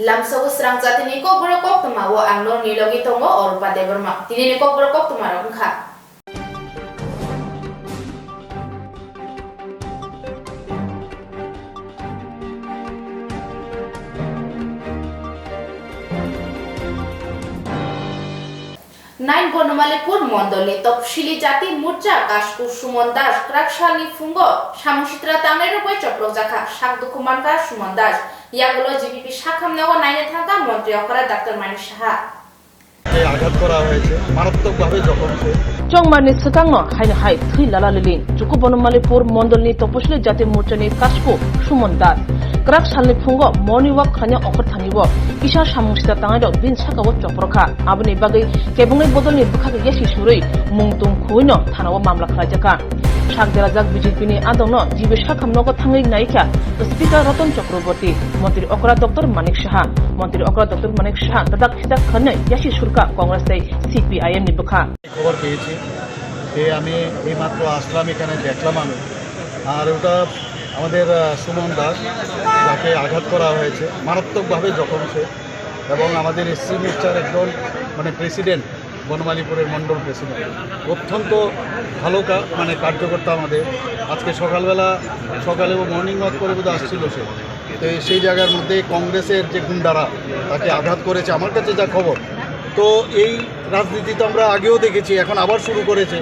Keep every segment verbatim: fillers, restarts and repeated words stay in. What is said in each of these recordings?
Lamsao srang jatini kokborok koktwma o ang norokni logi tongo Orupa Debbarma. Tinini kokborok koktwma rok wngkha. Nine Bonomalipur Mondolni Topsili Jati Morcha Kasku Sumon Das kwrak salni phungo samung sitra tangnairok bai chopropjakha, sak dukhu mankha Sumon Das. Yagulo G B P sakhamnogo naina thangkha Montri Okra Doctor Manik Saha. আঘাত করা হয়েছে, মারাত্মকভাবে জখম সে। Chongmarni swkangno haino hai thwi lala liling, Chuku Bonomalipur Mondolni Topsili Jati Morchani Kasku Sumon Das. Kwrak salni phungo morning walk khlaina okhorthani o kisa samung sita tangnairok bini sakao choprokha. Aboni bagwi kebengwi bodolni bwkhak yasi surwi mungtwng khuino thanao mamla khlaijakha. Sak derajak B J P ni adongno G B sakhamnogo thangwi naikha Speaker Ratan Chakraborty, Montri Okra Doctor Manik Saha. Montri Okra Doctor Manik Saha dadak khichak khanwi yasi surkha Congress tei C P I M ni bwkha. খবর পেয়েছি, পেয়ে আমি এইমাত্র আসলাম, এখানে দেখলাম আমি। আর ওটা আমাদের, আহ, সুমন দাস, যাকে আঘাত করা হয়েছে, মারাত্মকভাবে জখম সে। এবং আমাদের এসসি মোর্চার একজন, মানে, প্রেসিডেন্ট, বনমালীপুরের মণ্ডল প্রেসিডেন্ট, অত্যন্ত ভালো কা-, মানে, কার্যকর্তা আমাদের। আজকে সকালবেলা, সকালে ও মর্নিং ওয়াক করে বোধহয় আসছিল সে, তো সেই জায়গার মধ্যে কংগ্রেসের যে গুন্ডারা তাকে আঘাত করেছে, আমার কাছে যা খবর। তো এই রাজনীতি তো আমরা আগেও দেখেছি, এখন আবার শুরু করেছে।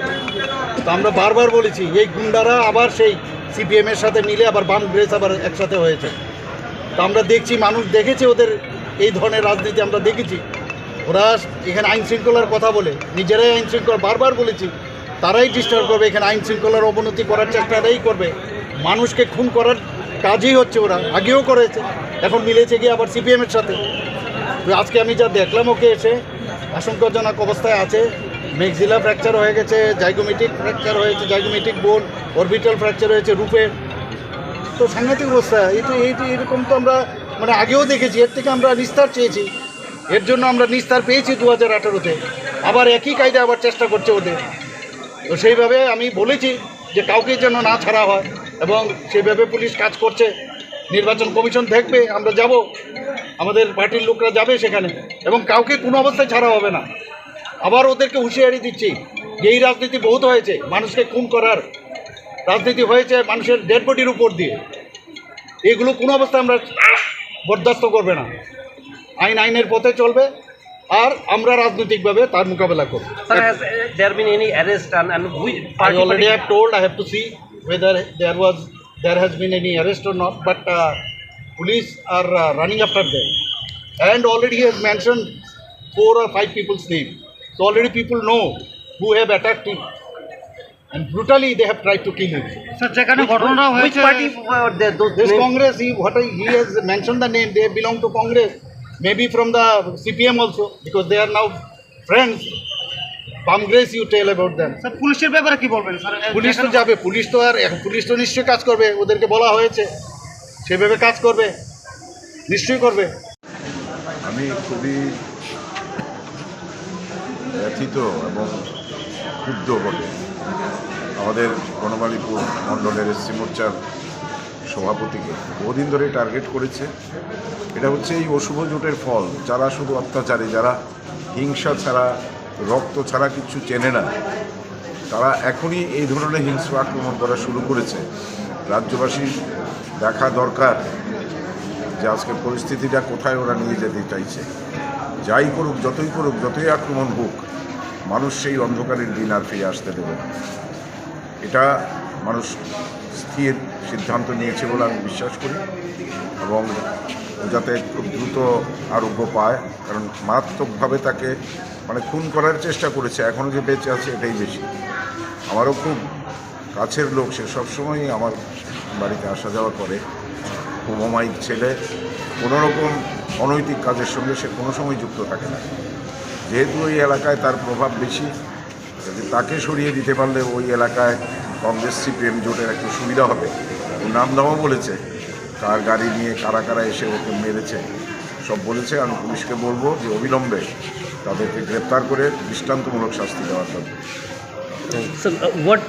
তো আমরা বারবার বলেছি, এই গুন্ডারা আবার সেই সিপিএম এর সাথে মিলে আবার বাম গ্রেস আবার একসাথে হয়েছে। তো আমরা দেখছি, মানুষ দেখেছে ওদের এই ধরনের রাজনীতি, আমরা দেখেছি। ওরা এখানে আইন শৃঙ্খলার কথা বলে, নিজেরাই আইন শৃঙ্খলা, বারবার বলেছি, তারাই ডিস্টার্ব করবে, এখানে আইন শৃঙ্খলার অবনতি করার চেষ্টাটাই করবে। মানুষকে খুন করার কাজই হচ্ছে ওরা, আগেও করেছে, এখন মিলেছে গিয়ে আবার সিপিএম এর সাথে। তো আজকে আমি যা দেখলাম, ওকে এসে আশঙ্কাজনক অবস্থায় আছে, ম্যাক্সিলা ফ্র্যাকচার হয়ে গেছে, জাইগোমেটিক ফ্র্যাকচার হয়েছে, জাইগোমেটিক বোন, অরবিটাল ফ্র্যাকচার হয়েছে রুফের। তো সাংঘাতিক অবস্থা। এই তো, এই তো, এরকম তো আমরা, মানে, আগেও দেখেছি, এর থেকে আমরা নিস্তার চেয়েছি, এর জন্য আমরা নিস্তার পেয়েছি দু হাজার আঠারোতে, আবার একই কায়দা আবার চেষ্টা করছে ওদের। তো সেইভাবে আমি বলেছি যে কাউকে যেন না ছাড়া হয়, এবং সেইভাবে পুলিশ কাজ করছে। নির্বাচন কমিশন দেখবে, আমরা যাব, আমাদের পার্টির লোকরা যাবে সেখানে, এবং কাউকে কোনো অবস্থায় ছাড়া হবে না। আবার ওদেরকে হুঁশিয়ারি দিচ্ছি যে এই রাজনীতি বহুত হয়েছে, মানুষকে খুন করার রাজনীতি হয়েছে, মানুষের ডেড বডির উপর দিয়ে। এগুলো কোনো অবস্থায় আমরা বরদাস্ত করবে না। আইন আইনের পথে চলবে, আর আমরা রাজনৈতিকভাবে তার মোকাবেলা করব। Sir, has uh, there been any arrest and, and we I already have told, I have to see whether there was, there has been any arrest or not, but uh, police are uh, running after them. And already he has mentioned four or five people's name. So already people know who have attacked him. And brutally they have tried to kill him. Sir, যেখানে ঘটনা হয়েছে, which party were they, those names? This Congress, he, what I, he has mentioned the name, they belong to Congress, maybe from the C P M also, because they are now friends. Bamgres, you tell about them. Sir, পুলিশের ব্যাপারে কি বলবেন sir? Police তো যাবে, পুলিশ তো আর এখন, পুলিশ তো নিশ্চয়ই কাজ করবে, ওদেরকে বলা হয়েছে, সেভাবে কাজ করবে, নিশ্চয়ই করবে। আমি খুবই ব্যথিত এবং ক্ষুব্ধ বটে। আমাদের বনমালীপুর মণ্ডলের এসসি মোর্চার সভাপতিকে বহুদিন ধরে টার্গেট করেছে। এটা হচ্ছে এই অশুভ জোটের ফল। যারা শুধু অত্যাচারী, যারা হিংসা ছাড়া, রক্ত ছাড়া কিচ্ছু চেনে না, তারা এখনই এই ধরনের হিংস্র আক্রমণ করা শুরু করেছে। রাজ্যবাসীর দেখা দরকার যে আজকে পরিস্থিতিটা কোথায় ওরা নিয়ে যেতে চাইছে। যাই করুক, যতই করুক, যতই আক্রমণ হোক, মানুষ সেই অন্ধকারের দিন আর ফিরে আসতে দেবে না। এটা মানুষ স্থির সিদ্ধান্ত নিয়েছে বলে আমি বিশ্বাস করি, এবং ও যাতে খুব দ্রুত আরোগ্য পায়, কারণ মারাত্মকভাবে তাকে, মানে, খুন করার চেষ্টা করেছে, এখনও যে বেঁচে আছে এটাই বেশি। আমারও খুব কাছের লোক, সে সবসময়ই আমার বাড়িতে আসা যাওয়া করে। খুব অমায়িক ছেলে, কোনো রকম অনৈতিক কাজের সঙ্গে সে কোনো সময় যুক্ত থাকে না। যেহেতু ওই এলাকায় তার প্রভাব বেশি, কাজে তাকে সরিয়ে দিতে পারলে ওই এলাকায় কংগ্রেস সিপিএম জোটের একটু সুবিধা হবে। ও নাম ধামও বলেছে, কার গাড়ি নিয়ে কারা কারা এসে ওকে মেরেছে, সব বলেছে। আমি পুলিশকে বলবো যে অবিলম্বে তাদেরকে গ্রেপ্তার করে দৃষ্টান্তমূলক শাস্তি দেওয়ার জন্য। So, uh, what?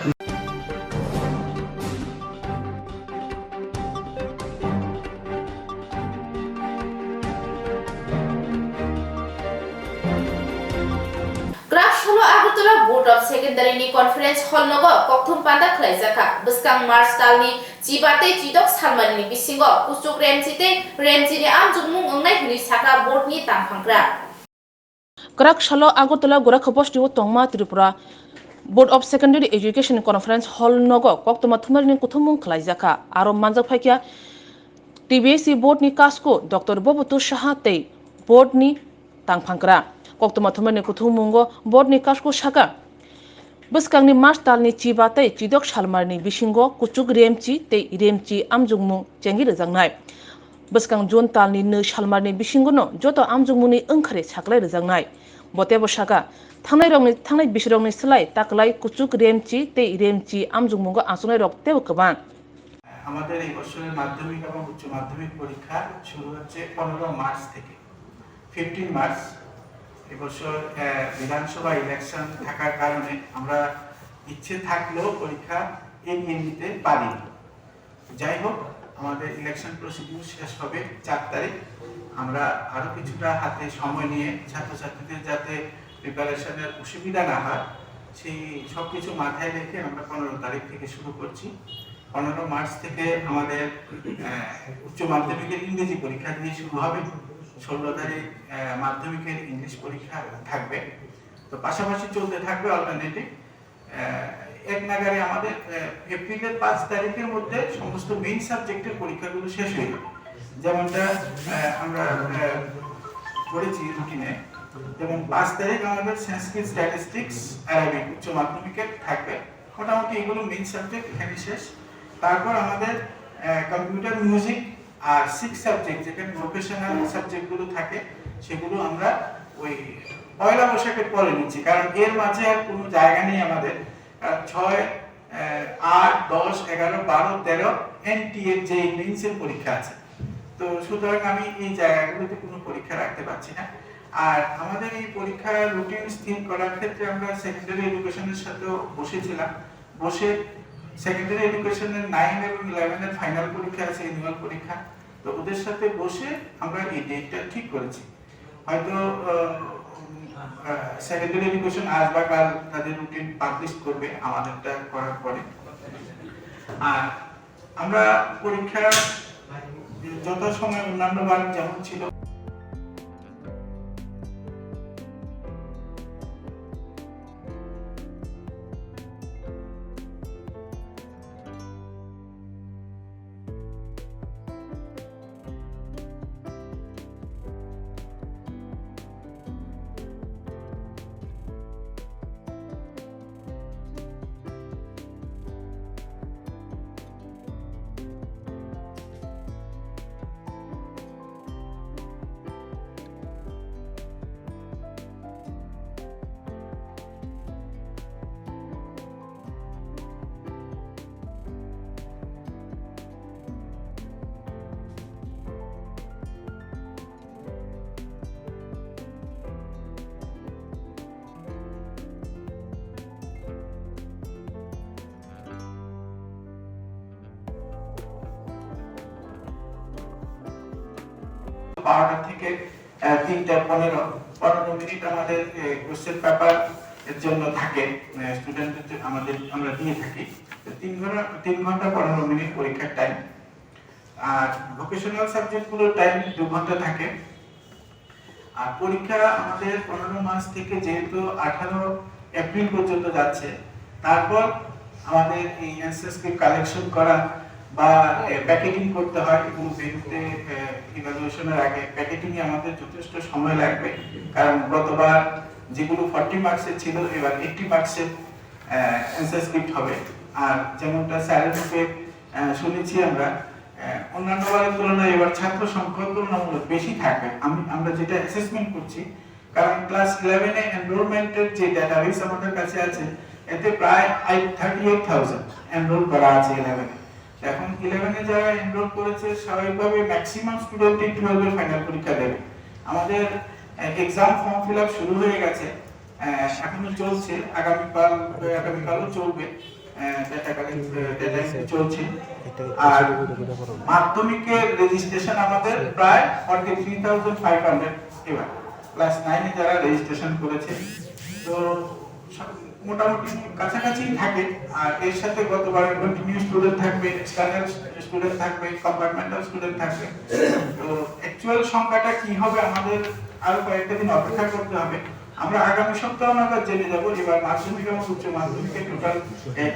Agartala Board of Secondary ni Conference Hall nogo kokthum panda khlaijakha. Bwskang March talni chiba tei chidok salmani ni bisingo Kuchuk Remchi tei Remchi ni amjokmung wngnai hwnwi sakha board ni tangphangkra. Kwrak salo Agartala Gorakhpur bostio tongma Tripura Board of Secondary Education Conference Hall nogo koktwma thumnani kuthumung khlaijakha. Aro manjak phaikha T B S E board ni kasko Doctor Bobotu Saha tei board ni tangphangkra. Koktwma thumnani kuthummungo board ni kasko saka, bwskangni March talni chiba tei chidok salmarni bisingo Kuchuk Remchi tei Remchi amjokmung chengwi rwjaknai. Bwskang June talni nwi salmarni bisingono joto amjokmungni wngkhare saklai rwjaknai. Bo teibo saka, thangnai rokni, thangnai bisirokni slai taklai Kuchuk Remchi tei Remchi amjokmungo achuknairok teibo kwbang. আমাদের এই বছরের মাধ্যমিক এবং উচ্চ মাধ্যমিক পরীক্ষা শুরু হচ্ছে পনেরো মার্চ থেকে। Fifteen March. এবছর আহ, বিধানসভা ইলেকশন থাকার কারণে আমরা ইচ্ছে থাকলেও পরীক্ষা এগিয়ে নিতে পারি। যাই হোক, আমাদের ইলেকশন প্রসিডিউর শেষ হবে চার তারিখ। আমরা আরও কিছুটা হাতে সময় নিয়ে ছাত্রছাত্রীদের যাতে প্রিপারেশনের অসুবিধা না হয়, সেই সব কিছু মাথায় রেখে আমরা পনেরো তারিখ থেকে শুরু করছি। পনেরো মার্চ থেকে আমাদের আহ, উচ্চ মাধ্যমিকের ইংরেজি পরীক্ষা দিয়ে শুরু হবে। ষোলো তারিখ আহ, মাধ্যমিকের ইংলিশ পরীক্ষা থাকবে। তো পাশাপাশি চলতে থাকবে অল্টারনেটিভ। এক নাগারে আমাদের আহ, এপ্রিলের পাঁচ তারিখের মধ্যে সমস্ত মেইন সাবজেক্টের পরীক্ষাগুলো শেষ হয়ে যাবে। যেমনটা আহ, আমরা আহ, করেছি রুটিনে, যেমন পাঁচ তারিখ আমাদের সংস্কৃত, স্ট্যাটিস্টিক্স, অ্যারাবিক উচ্চ মাধ্যমিকের থাকবে। মোটামুটি এগুলো মেইন সাবজেক্ট এখানে শেষ। তারপর আমাদের কম্পিউটার, মিউজিক আর সিক্স সাবজেক্ট, যেখানে ভোকেশনাল সাবজেক্টগুলো থাকে, সেগুলো আমরা ওই পয়লা বৈশাখের পরে নিচ্ছি, কারণ এর মাঝে আর কোনো জায়গা নেই আমাদের। কারণ ছয়, আহ, আট, দশ, এগারো, বারো, তেরো এনটিএর যে মেইনসের পরীক্ষা আছে, তো সুতরাং আমি এই জায়গাগুলোতে কোনো পরীক্ষা রাখতে পারছি না। আর আমাদের এই পরীক্ষার রুটিন স্থির করার ক্ষেত্রে আমরা সেকেন্ডারি এডুকেশনের সাথেও বসেছিলাম। বসে সেকেন্ডারি এডুকেশনের নাইন এবং ইলেভেনের ফাইনাল পরীক্ষা আছে, অ্যানুয়াল পরীক্ষা। তো ওদের সাথে বসে আমরা এই ডেটটা ঠিক করেছি। হয়তো সেকেন্ডারি এডুকেশন আজ বা কাল তাদের রুটিন পাবলিশ করবে আমাদেরটা করার পরে। আর আমরা পরীক্ষা যথাসময়ে অন্যান্য বার যেমন ছিল। বারোটা থেকে আহ, তিনটা পনেরো, পনেরো মিনিট আমাদের কোশ্চেন পেপার এর জন্য থাকে। স্টুডেন্টদের আমাদের, আমরা দিয়ে থাকি। তো তিন ঘন্টা, তিন ঘন্টা পনেরো মিনিট পরীক্ষার টাইম। আর ভোকেশনাল সাবজেক্টগুলোর টাইম দু ঘন্টা থাকে। আর পরীক্ষা আমাদের পনেরো মার্চ থেকে, যেহেতু আঠারো এপ্রিল পর্যন্ত যাচ্ছে, তারপর আমাদের এই অ্যানসার স্ক্রিপ্ট কালেকশন করা বা প্যাকেটিং করতে হয়, কোনো ভেন্যুতে ইভ্যালুয়েশনের আগে প্যাকেটিংয়ে আমাদের যথেষ্ট সময় লাগবে। কারণ গতবার যেগুলো ফর্টি মার্কসের ছিল, এবার এইটটি মার্কসের অ্যানসার স্ক্রিপ্ট হবে। আর যেমনটা স্যারের মুখে আহ, শুনেছি আমরা, আহ, অন্যান্য বারের তুলনায় এবার ছাত্র সংখ্যা তুলনামূলক বেশি থাকবে। আমি, আমরা যেটা অ্যাসেসমেন্ট করছি, কারণ ক্লাস ইলেভেনে এনরোলমেন্টের যে ডেটাবেস আমাদের কাছে আছে, এতে প্রায় থার্টি এইট থাউজেন্ড এনরোল করা আছে ইলেভেনে। এখন ইলেভেনে যারা এনরোল করেছে, স্বাভাবিকভাবে ম্যাক্সিমাম স্টুডেন্টই টুয়েলভের ফাইনাল পরীক্ষা দেবে। আমাদের এক্সাম ফর্ম ফিল আপ শুরু হয়ে গেছে, আহ, এখনো চলছে, আগামীকাল, আগামীকালও চলবে। আহ, ডেটা কালেক্ট, আহ, ডেটা এন্ট্রি চলছে। আর মাধ্যমিকের রেজিস্ট্রেশন আমাদের প্রায় forty three thousand five hundred এবার, ক্লাস নাইনে যারা রেজিস্ট্রেশন করেছে। তো মোটামুটি কাছাকাছি থাকে। আর এর সাথে গতবারের কন্টিনিউ স্টুডেন্ট থাকবে, এক্সটার্নাল স্টুডেন্ট থাকবে, কম্পার্টমেন্টাল স্টুডেন্ট থাকবে। তো অ্যাকচুয়াল সংখ্যাটা কি হবে আমাদের আরো কয়েকটা দিন অপেক্ষা করতে হবে। আমরা আগামী সপ্তাহ নাগাদ জেনে যাব এবার মাধ্যমিক এবং উচ্চ মাধ্যমিকের টোটাল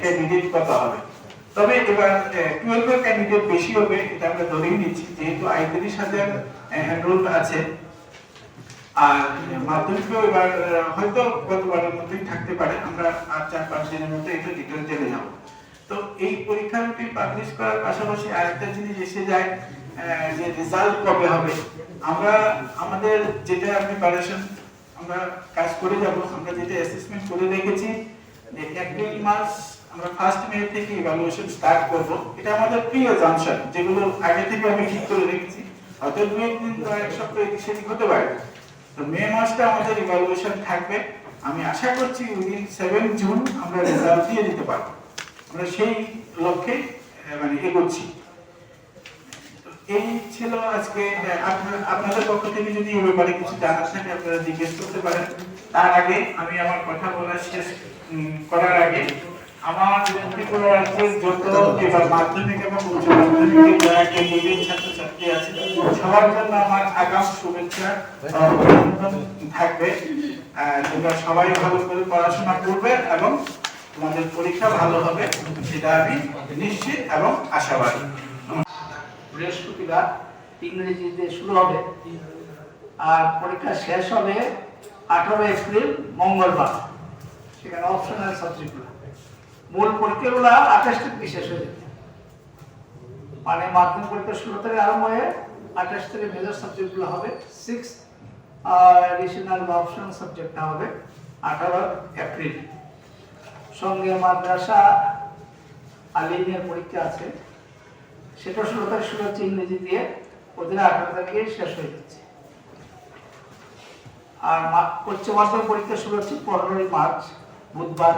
ক্যান্ডিডেট কত হবে। তবে এবার টুয়েলভের ক্যান্ডিডেট বেশি হবে, এটা আমরা ধরেই নিচ্ছি, যেহেতু আইত্রিশ হাজার এনরোলড আছে। আর মাধ্যমিকেও এবার আহ, হয়তো গতবারের মতোই থাকতে পারে। আমরা আর চার পাঁচ দিনের মধ্যে এটা ডিটেল জেনে যাব। তো এই পরীক্ষা রুটিন পাবলিশ করার পাশাপাশি আরেকটা জিনিস এসে যায়, আহ, যে রেজাল্ট কবে হবে। আমরা আমাদের যেটা প্রিপারেশন, আমরা কাজ করে যাব। আমরা যেটা অ্যাসেসমেন্ট করে রেখেছি যে এপ্রিল মাস, আমরা ফার্স্ট মে থেকে ইভ্যালুয়েশন স্টার্ট করব। এটা আমাদের প্রি অ্যাজাম্পশন, যেগুলো আগে থেকে আমি ঠিক করে রেখেছি। হয়তো দু এক দিন বা এক সপ্তাহ এদিক সেদিক হতে পারে। তো মে মাসটা আমাদের ইভ্যালুয়েশন থাকবে। আমি আশা করছি উইদিন সেভেন জুন আমরা রেজাল্ট দিয়ে দিতে পারবো। আমরা সেই লক্ষ্যে আহ, মানে এগোচ্ছি। তো এই ছিল আজকে, আহ, আপনার, আপনাদের পক্ষ থেকে যদি এই ব্যাপারে কিছু জানার থাকে আপনারা জিজ্ঞেস করতে পারেন। তার আগে আমি আমার কথা বলা শেষ উম, করার আগে আমার ত্রিপুরা রাজ্যের যত এবার মাধ্যমিক এবং উচ্চ মাধ্যমিকে যারা ক্যান্ডিডেট ছাত্রছাত্রী আছে, সবার জন্য আমার আগাম শুভেচ্ছা, আহ, অভিনন্দন থাকবে। আহ, তোমরা সবাই ভালো করে পড়াশোনা করবে এবং তোমাদের পরীক্ষা ভালো হবে, সেটা আমি নিশ্চিত এবং আশাবাদী। বৃহস্পতিবার ইংরেজিতে শুরু হবে, আর পরীক্ষা শেষ হবে আঠারো এপ্রিল মঙ্গলবার। সেখানে অপশনাল সাবজেক্টগুলো, মূল পরীক্ষাগুলো আঠাশ তারিখে শেষ হয়ে যাবে। মানে মাধ্যমিক পরীক্ষা ষোলো তারিখ আরম্ভ হয়ে আঠাশ তারিখ মেজর সাবজেক্টগুলো হবে, সিক্স আর অ্যাডিশনাল বা অপশনাল সাবজেক্টটা হবে আঠারো এপ্রিল। সঙ্গে মাদ্রাসা আলিমের পরীক্ষা আছে, সেটা ষোলো তারিখ শুরু হচ্ছে ইংরেজি দিয়ে, ওদের আঠারো তারিখে শেষ হয়ে যাচ্ছে। আর মা- উচ্চ মাধ্যমিক পরীক্ষা শুরু হচ্ছে পনেরোই মার্চ, বুধবার,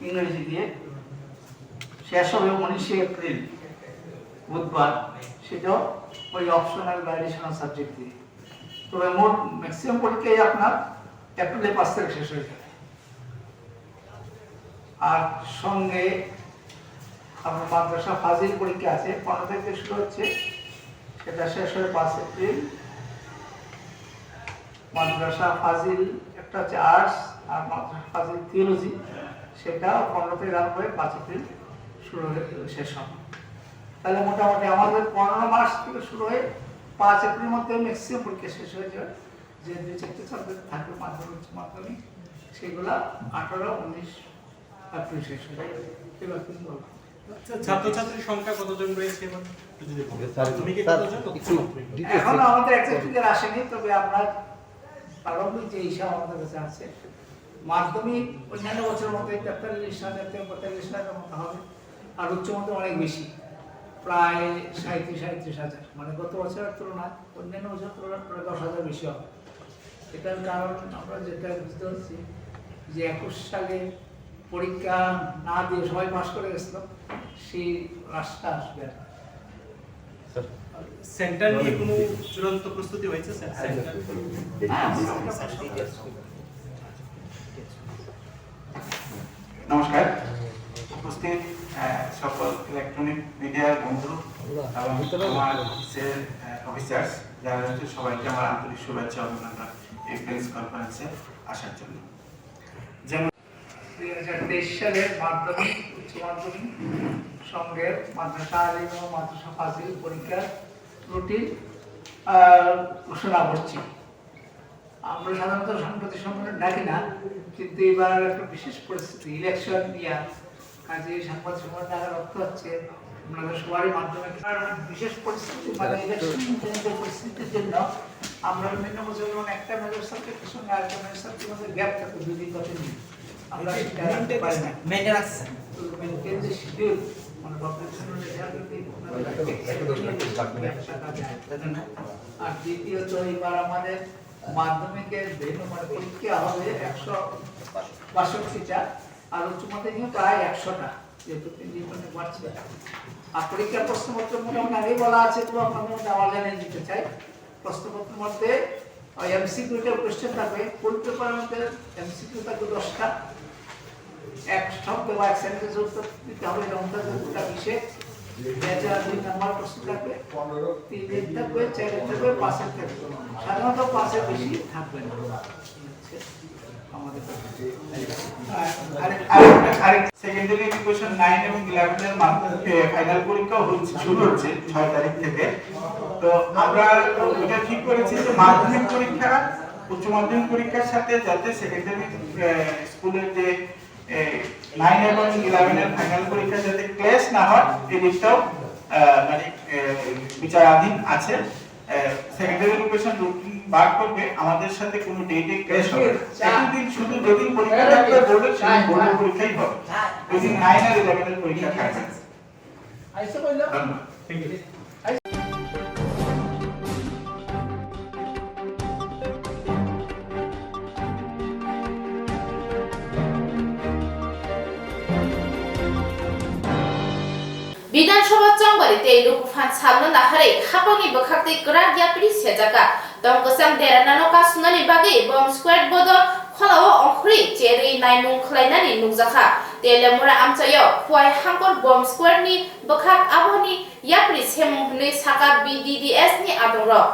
ইংরেজি দিয়ে, শেষ হবে উনিশে এপ্রিল, বুধবার, সেটাও ওই অপশনাল বা অ্যাডিশনাল সাবজেক্ট দিয়ে। তবে মোট ম্যাক্সিমাম পরীক্ষাই আপনার এপ্রিলের পাঁচ তারিখ শেষ হয়ে যাবে। আর সঙ্গে আপনার মাদ্রাসা ফাজিল পরীক্ষা আছে, পনেরো তারিখে শুরু হচ্ছে, সেটা শেষ হয় পাঁচ এপ্রিল। মাদ্রাসা ফাজিল একটা হচ্ছে আর্টস, আর মাদ্রাসা ফাজিল থিওলজি, সেটা পনেরো তারিখ আরম্ভ হয়ে পাঁচ এপ্রিল শুরু হয়ে শেষ হবে। তাহলে মোটামুটি আমাদের পনেরো মার্চ থেকে শুরু হয়ে পাঁচ এপ্রিল মধ্যে ম্যাক্সিমাম পরীক্ষা শেষ হয়ে যাবে। যে দুই চারটে সাবজেক্ট থাকবে মাধ্যমিক, উচ্চ মাধ্যমিক, সেগুলা আঠারো, উনিশ, এপ্রিল শেষ হয়ে যাবে। এবার তুমি বলো। আচ্ছা, ছাত্রছাত্রীর সংখ্যা কতজন রয়েছে এবার? একটু যদি বলেন। প্রাথমিকে কতজন? এখন আমাদের একজন ফিগার আসেনি, তবে আমরা প্রারম্ভিক যে হিসাব আমাদের কাছে আছে, মাধ্যমিক অন্যান্য বছরের মতো তেতাল্লিশ হাজার থেকে পঁয়তাল্লিশ হাজার মতো হবে, আর উচ্চ মাধ্যমিক অনেক বেশি, প্রায় সাঁইত্রিশ আটত্রিশ হাজার, মানে গত বছরের তুলনায় অন্যান্য বছরের তুলনায় প্রায় দশ হাজার বেশি হবে। এটার কারণ আমরা যেটা বুঝতে পারছি যে একুশ সালে পরীক্ষা না দিয়ে সবাই পাশ করে গেছিল, সেই রাশটা আসবে আর কি। সেন্টার নিয়ে কোনো চূড়ান্ত প্রস্তুতি হয়েছে, স্যার? সেন্টার? নমস্কার। উপস্থিত আহ, সকল ইলেকট্রনিক মিডিয়ার বন্ধু এবং আমার অফিসের অফিসার্স যারা রয়েছে, সবাইকে আমার আন্তরিক শুভেচ্ছা অভিনন্দন এই প্রেস কনফারেন্সে আসার জন্য। যেমন দুই হাজার তেইশ সালের মাধ্যমিক, উচ্চ মাধ্যমিক, সঙ্গে মাদ্রাসা আলিম এবং মাদ্রাসা ফাজিল পরীক্ষার রুটিন ঘোষণা করছি। আমরা সাধারণত সাংবাদিক সম্মেলন ডাকি না, কিন্তু এবার একটা বিশেষ পরিস্থিতি, ইলেকশন ইয়ার, কাজে সাংবাদিক সম্মেলন ডাকার অর্থ হচ্ছে আপনাদের সবারই মাধ্যমে একটা বিশেষ পরিস্থিতি, মানে ইলেকশন জনিত পরিস্থিতির জন্য আমরা বিভিন্ন বছর যেমন একটা মেজর সাবজেক্টের সঙ্গে আরেকটা মেজর সাবজেক্টের মধ্যে গ্যাপ থাকে দুই দিন বা তিন দিন। আমরা সেটা রাখতে পারি না। মেনটেন আছে, স্যার। তো মেনটেন যে শিডিউল, মানে পপুলেশন রেজাল্ট যদি আপনাদের গ্যাপ থাকা যায়। আর দ্বিতীয়ত এবার আমাদের মাধ্যমিকের ভেন্যু মানে পরীক্ষা হবে একশো বাষট্টিটা, আর উচ্চ মাধ্যমিকে প্রায় একশোটা, যেহেতু তিন দিন মানে বাড়ছে। আর পরীক্ষার প্রশ্নপত্র মোটামুটি আগেই বলা আছে, তো আপনাদের মধ্যে আবার জানিয়ে দিতে চাই, প্রশ্নপত্রের মধ্যে ওই এমসিকিউটা কোশ্চেন থাকবে, ফুল পেপারের মধ্যে এমসিকিউ থাকবে দশটা, এক শব্দ বা এক সেন্টেন্স উত্তর দিতে হবে, এটা অন্তর্ভুক্ত বিষয়। এটা দুই নম্বর প্রশ্ন থাকবে, তিন দিন থাকবে, চার দিন থাকবে, পাঁচ দিন থাকবে। সাধারণত পাঁচের বেশি থাকবে না। আমাদের আরেক, আরেকটা, আরেক সেকেন্ডারি এডুকেশন নাইন এবং ইলেভেন এর মাধ্যমে ফাইনাল পরীক্ষা হচ্ছে, শুরু হচ্ছে ছয় তারিখ থেকে। তো আমরা এটা ঠিক করেছি যে মাধ্যমিক পরীক্ষা, উচ্চ মাধ্যমিক পরীক্ষার সাথে যাতে সেকেন্ডারি, আহ, স্কুলের যে নাইন এবং ইলেভেন এর ফাইনাল পরীক্ষা যাতে ক্ল্যাশ না হয়, এই দিকটাও, আহ, মানে, আহ, বিচারাধীন আছে। সেকেন্ডারি এডুকেশন রুটিন বার করবে, আমাদের সাথে কোনো ডেটে ক্ল্যাশ হবে না। একই দিন শুধু যেদিন পরীক্ষা থাকবে বোর্ডের, সেদিন বোর্ডের পরীক্ষাই হবে, ওই দিন নাইন আর ইলেভেন এর পরীক্ষা থাকবে না। ধন্যবাদ। Thank you. Bidhan Sabha chongbari tei lukuphan salno naharwi hapangni bwkhaktwi kwrak yapri sejaka. Tong kwchang dera nano kasunani bagwi bomb squad bodo kholao ongkhorwi cherwi naimung khlainani nukjakha. Telemura amchaio Khwai Hangkor bomb squad ni bwkhak abohani yapri semung hwnwi saka B D D S ni adongrok.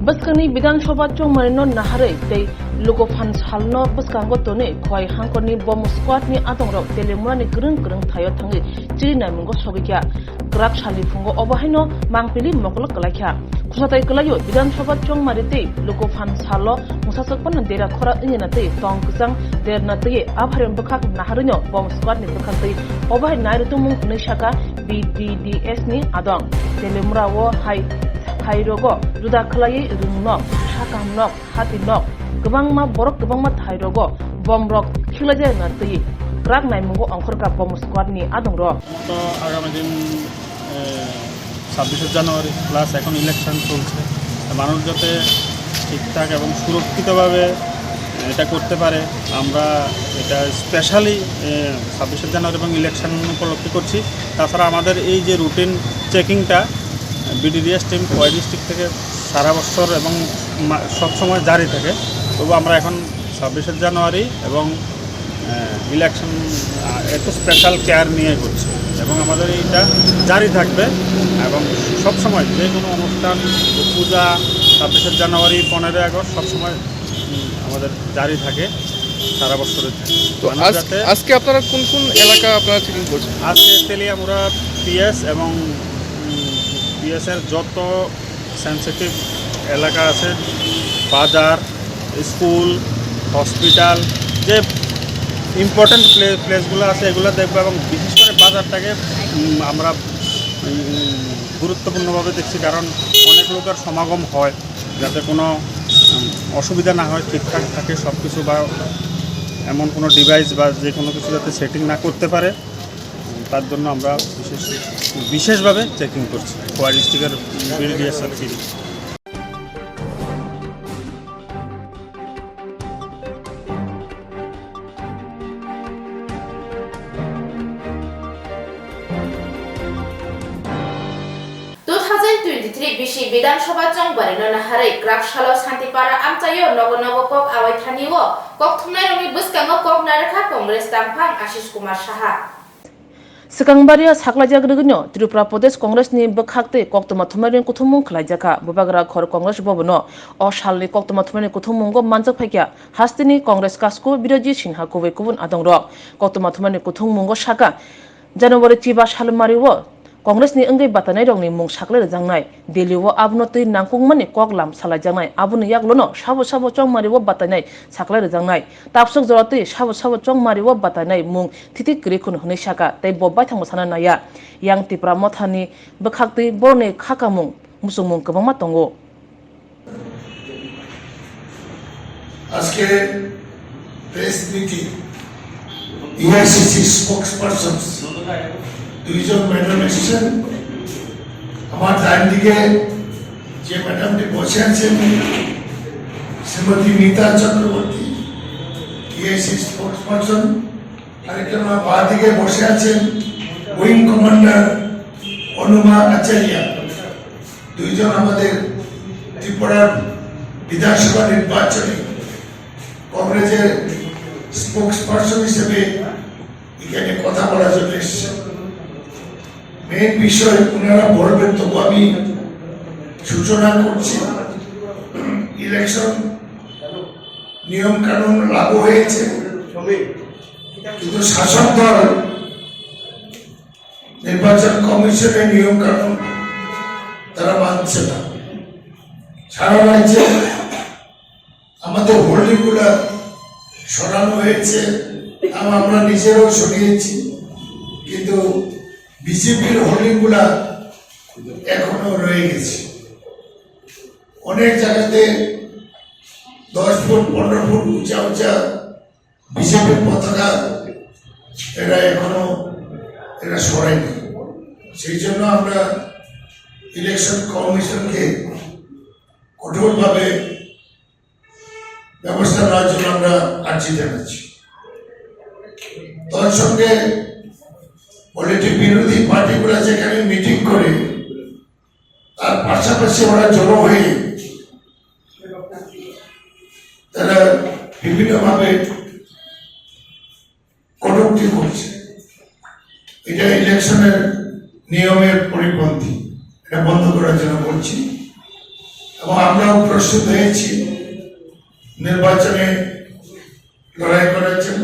Bwskangni Bidhan Sabha chongmarino naharwi tei lukuphan salno bwskango tonwi Khwai Hangkorni bomb squad ni adongrok Telemurani kwrwng kwrwng thaio thangwi chiri naimungo sogwi kha. Kwrak salni phungo obo haino mangpili mokolok kwlai kha. Khwsatai kwlaio Bidhan Sabha chongmari tei lukuphan salo mwsaswk phano dera khora wngya na twi tong kwchang derna twi aphari bwkhak naharwino bomb squad ni bwkhak twi obo hai nai rwtwmung hwnwi sakha B D D S ni adong. Telemura o hai thairogo juda khwlaiwi rwngnok, sakhamnok, hatinok kwbangma borok kwbangma thairogo bomb rok khiklaijakna twi kwrak naimungo ongkhorkha bomb squad ni adongrok. তো আগামী দিন, এ, ছাব্বিশে জানুয়ারি প্লাস এখন ইলেকশন চলছে। মানুষ যাতে ঠিকঠাক এবং সুরক্ষিতভাবে এটা করতে পারে, আমরা এটা স্পেশালি, এ, ছাব্বিশে জানুয়ারি এবং ইলেকশন উপলক্ষে করছি। তাছাড়া আমাদের এই যে রুটিন চেকিংটা বিডিডিএস টিম খোয়াই ডিস্ট্রিক্ট থেকে সারা বছর এবং মা-, সবসময় জারি থাকে, তবু আমরা এখন ছাব্বিশে জানুয়ারি এবং, আহ, ইলেকশন, আহ, একটু স্পেশাল কেয়ার নিয়ে করছে এবং আমাদের এইটা জারি থাকবে এবং সবসময় যে কোনো অনুষ্ঠান, পূজা, ছাব্বিশে জানুয়ারি, পনেরোই আগস্ট সবসময়, উম, আমাদের জারি থাকে, সারা বছরই থাকে। তো মানুষ আজ-, যাতে আজকে আপনারা কোন কোন এলাকা আপনারা চেকিং করছেন? আজকে তেলিয়ামুড়া পিএস এবং, উম, পিএস এর যত সেনসিটিভ এলাকা আছে, বাজার, স্কুল, হসপিটাল, যে ইম্পর্টেন্ট প্লে-, প্লেসগুলো আছে, এগুলো দেখবো এবং বিশেষ করে বাজারটাকে, উম, আমরা, উম, গুরুত্বপূর্ণভাবে দেখছি, কারণ অনেক লোকের সমাগম হয়, যাতে কোনো, উম, অসুবিধা না হয়, ঠিকঠাক থাকে সব কিছু, বা এমন কোনো ডিভাইস বা যে কোনো কিছু যাতে সেটিং না করতে পারে। তার জন্য আমরা বিশেষ, বিশেষভাবে চেকিং করছি খোয়াই ডিস্ট্রিক্টের বিডিডিএস আর কি। Two thousand twenty-three bisi Bidhan Sabha chongbari no naharwi kwrak salo Santipara amchaio nogo nogo kok awai thani o kok thumnai rokni bwskango kok narwkha Congress tangphang Ashish Kumar Saha. Swkang baria saklaijak rwgwino Tripura Pradesh Congress ni bwkhak tei koktwma thumnairokni kuthumung khwlaijakha. Bubagra khor Congress Bhavan o o salni koktwma thumnairokni kuthummungo manjak phaikha hasteni Congress kasku Birojit Sinha kubui kubun adongrok. Koktwma thumnairokni kuthummungo sakha, January chiba salmari o Congress ni wngwi batainairokni mung saklai rwjaknai. Delhi o abono twi nangkukmani kok lam salaijaknai. Aboni yaklono sabo sabo chongmari o batainai saklai rwjaknai. Tabswk jora twi sabo sabo chongmari o batainai mung thiti kwrwi khun hwnwi sakha tei bo baithangbo sana naiya. Yang Tipra Mothani bwkhak twi borokni kha kamung muchungmung kwbangma tongo. আজকে press meeting, AICC spokesperson দুইজন ম্যাডাম এসেছেন। আমার ডান দিকে যে ম্যাডামটি বসে আছেন, শ্রীমতী মিতা Chakraborty, AIC spokesperson. আরেকজন আমার বাঁ দিকে বসে আছেন উইং কমান্ডার অনুমা আচার্য। দুইজন আমাদের ত্রিপুরার বিধানসভা নির্বাচনে কংগ্রেসের স্পোকসপারসন হিসেবে এখানে কথা বলার জন্য এসেছেন। মেইন বিষয় ওনারা বলবেন, তবু আমি সূচনা করছি। ইলেকশন নিয়ম কানুন লাগু হয়েছে, কিন্তু শাসক দল নির্বাচন কমিশনের নিয়ম কানুন তারা মানছে না। সারা রাজ্যে আমাদের হোর্ডিং গুলা সরানো হয়েছে, এবং আমরা নিজেরাও সরিয়েছি, কিন্তু বিজেপির হোর্ডিং গুলা এখনো রয়ে গেছে। অনেক জায়গাতে দশ ফুট, পনেরো ফুট উঁচা উঁচা বিজেপির পতাকা এরা এখনো এরা সরায়নি। সেই জন্য আমরা ইলেকশন কমিশনকে কঠোরভাবে ব্যবস্থা নেওয়ার জন্য আমরা আর্জি জানাচ্ছি। তার সঙ্গে পলিটিক বিরোধী পার্টিগুলো যেখানে মিটিং করে, তার পাশাপাশি ওরা জড়ো হয়ে তারা বিভিন্নভাবে কটূক্তি করছে। এটা ইলেকশনের নিয়মের পরিপন্থী, এটা বন্ধ করার জন্য বলছি। এবং আমরাও প্রস্তুত হয়েছি নির্বাচনে লড়াই করার জন্য।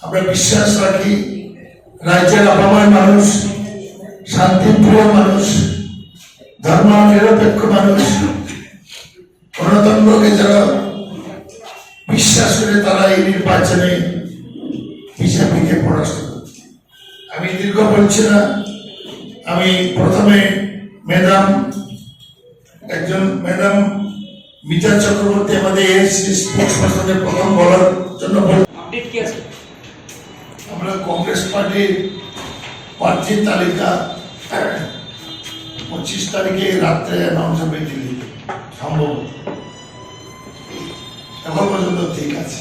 আমরা বিশ্বাস রাখি রাজ্যের আপামর মানুষ শান্তিপ্রিয় মানুষ, ধর্ম নিরপেক্ষ মানুষ, গণতন্ত্রকে যারা বিশ্বাস করে তারা এই নির্বাচনে বিজেপিকে পরাস্ত করবে। আমি দীর্ঘ বলছি না, আমি প্রথমে ম্যাডাম, একজন ম্যাডাম মিতা চক্রবর্তী আমাদের এসসি স্পোর্টস পার্সনের প্রথম বলার জন্য বল। আপডেট কি আছে? আমরা কংগ্রেস পার্টির প্রার্থী তালিকা পঁচিশ তারিখে রাত্রে অ্যানাউন্স হবে দিল্লিতে, সম্ভবত। এখন পর্যন্ত ঠিক আছে।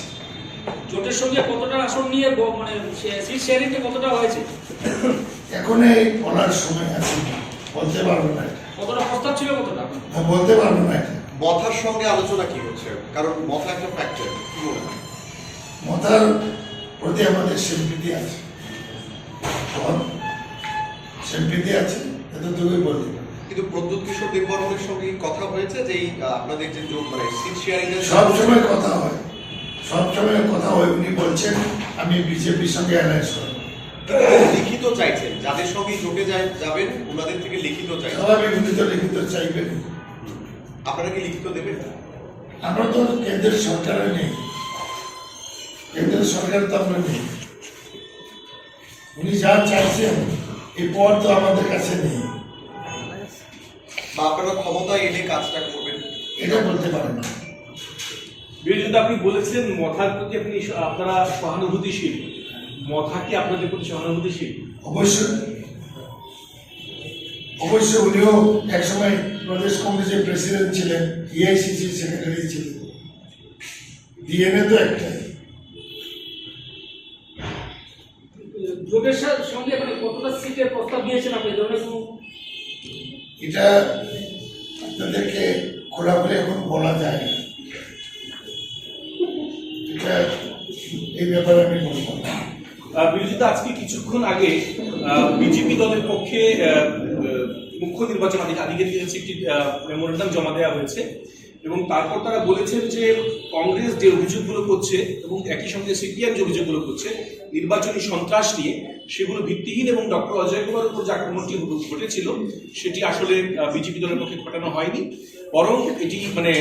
জোটের সঙ্গে কতটা আসন নিয়ে ব-, মানে সে-, সিট শেয়ারিংটা কতটা হয়েছে? এখন এই বলার সময় আছে না, বলতে পারবো না এটা। কতটা প্রস্তাব ছিল কতটা? না, বলতে পারবো না এটা। মথার সঙ্গে আলোচনা কি হচ্ছে? কারণ মথা একটা ফ্যাক্টর, কি মনে হয়? মথার প্রতি আমাদের সিম্পিতি আছে, এখন সিম্পিতি আছে, এতটুকুই বলতে পারি। কিন্তু প্রদ্যুৎ কিশোর দেববর্মনের সঙ্গে কি কথা হয়েছে যে এই, আহ, আপনাদের যে জোট, মানে সিট শেয়ারিং এর সব সময় কথা হয়, সব সময় কথা হয়। উনি বলছেন, "আমি বিজেপির সঙ্গে অ্যালায়েন্স করব।" লিখিত চাইছেন, যাদের সঙ্গে জোটে যায়, যাবেন, ওনাদের থেকে লিখিত চাইছেন। স্বাভাবিক, উনি তো লিখিত চাইবেন। আপনারা কি লিখিত দেবেন? আমরা তো কেন্দ্রের সরকারে নেই, কেন্দ্রের সরকারে তো আমরা নেই। উনি যা চাইছেন, এই পদ তো আমাদের কাছে নেই। বা আপনারা ক্ষমতায় এলে কাজটা করবেন? এটা বলতে পারেন না। বিরোচিত, আপনি বলেছিলেন মথার প্রতি আপনি স-, আপনারা সহানুভূতিশীল। মথা কি আপনাদের প্রতি সহানুভূতিশীল? অবশ্যই, অবশ্যই। উনিও একসময় প্রদেশ কংগ্রেসের প্রেসিডেন্ট ছিলেন, এআইসিসি সেক্রেটারি ছিলেন, ডিএনএ তো একটাই। জোটের সা-, সঙ্গে মানে কতটা সিটের প্রস্তাব দিয়েছেন আপনি? ধরনের কোনো এটা আপনাদেরকে খোলাখুলি এখন বলা যায় না। এটা, এই ব্যাপারে আমি বলবো না। আহ, বিরোধিতা আজকে কিছুক্ষণ আগে, আহ, বিজেপি দলের পক্ষে, আহ, আহ, মুখ্য নির্বাচন আধিক-, আধিকারিকের কাছে একটি, আহ, মেমোরেন্ডাম জমা দেওয়া হয়েছে এবং তারপর তারা বলেছেন যে কংগ্রেস যে অভিযোগগুলো করছে এবং একই সঙ্গে সিপিএম যে অভিযোগগুলো করছে নির্বাচনী সন্ত্রাস নিয়ে, সেগুলো ভিত্তিহীন এবং ডক্টর অজয় কুমারের উপর যে আক্রমণটি ঘটেছিল, সেটি আসলে, আহ, বিজেপি দলের পক্ষে ঘটানো হয়নি, বরং এটি, মানে,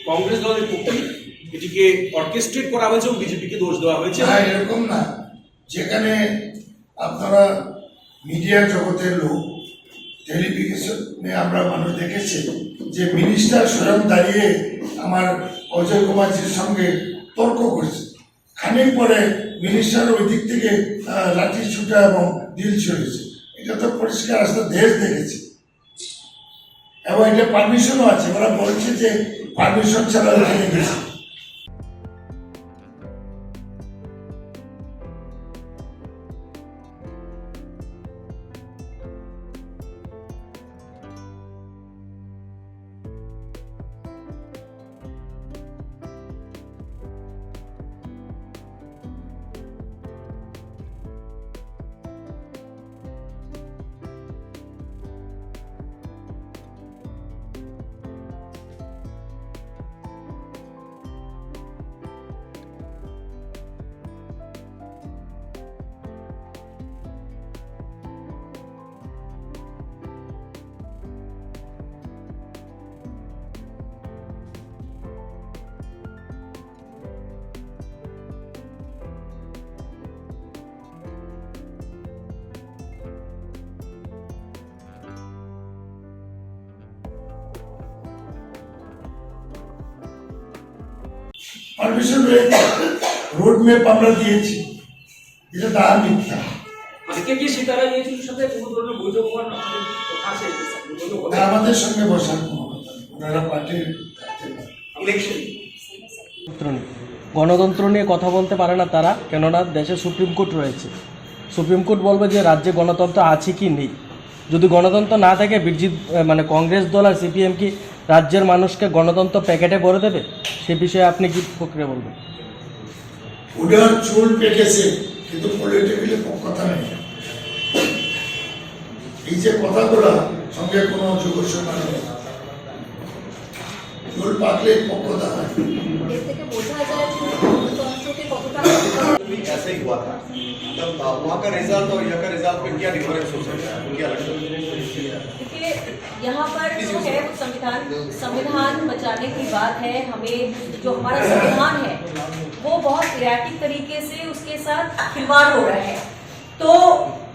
কংগ্রেস দলের পক্ষে এটিকে অর্কেস্ট্রেট করা হয়েছে এবং বিজেপিকে দোষ দেওয়া হয়েছে। না, এরকম না। যেখানে আপনারা মিডিয়া জগতের লোক, টেলিভিশনে আমরা মানুষ দেখেছি যে মিনিস্টার স্বয়ং দাঁড়িয়ে আমার অজয় কুমারজির সঙ্গে তর্ক করেছে। খানিক পরে মিনিস্টার ওই দিক থেকে, আহ, লাঠি ছুটা এবং ঢিল ছুড়েছে। এটা তো পরিষ্কার, আসলে দেশ দেখেছে। এবং এটা পারমিশনও আছে, ওরা বলছে যে পারমিশন ছাড়া ওখানে গেছে। পারমিশন রয়েছে, রোড ম্যাপ আমরা দিয়েছি, এটা তার মিথ্যা। আজকে কি সীতারাম ইয়েচুরির সাথে কোনো ধরনের বৈঠক হওয়ার আপনাদের কথা আছে? বৈঠক হবে? না, আমাদের সঙ্গে বসার কোনো কথা নেই, ওনারা পার্টির। ইলেকশন। গণতন্ত্র নিয়ে, গণতন্ত্র নিয়ে কথা বলতে পারে না তারা, কেননা দেশে সুপ্রিম কোর্ট রয়েছে। সুপ্রিম কোর্ট বলবে যে রাজ্যে গণতন্ত্র আছে কি নেই। যদি গণতন্ত্র না থাকে, বিরোধী, আহ, মানে, কংগ্রেস দল আর সিপিএম কি রাজ্যের মানুষকে গণতন্ত্র প্যাকেটে ভরে দেবে? সে বিষয়ে আপনি কি প্রক্রিয়া বলবেন? ওনার চুল পেকেছে, কিন্তু পলিটিক্যালি কথা নেই। এই যে কথাগুলা, সঙ্গে কোনো যোগসূত্র নেই। চুল পাকলে পক্কতা হয়। এর থেকে বোঝা যায় যে গণতন্ত্রকে কতটা भी ऐसा ही हुआ था। तब, आ, वहाँ का रिजल्ट और यहाँ का रिजल्ट में क्या डिफरेंस हो सकता है? आपको क्या लगता है? देखिए, यहाँ पर जो है वो संविधान, संविधान बचाने की बात है। हमें जो हमारा संविधान है वो बहुत एराटिक तरीके से उसके साथ खिलवाड़ हो रहा है। तो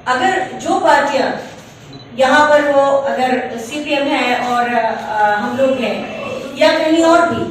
अगर जो पार्टियां यहाँ पर वो अगर सीपीएम है और, अ, हम लोग हैं या कहीं और भी,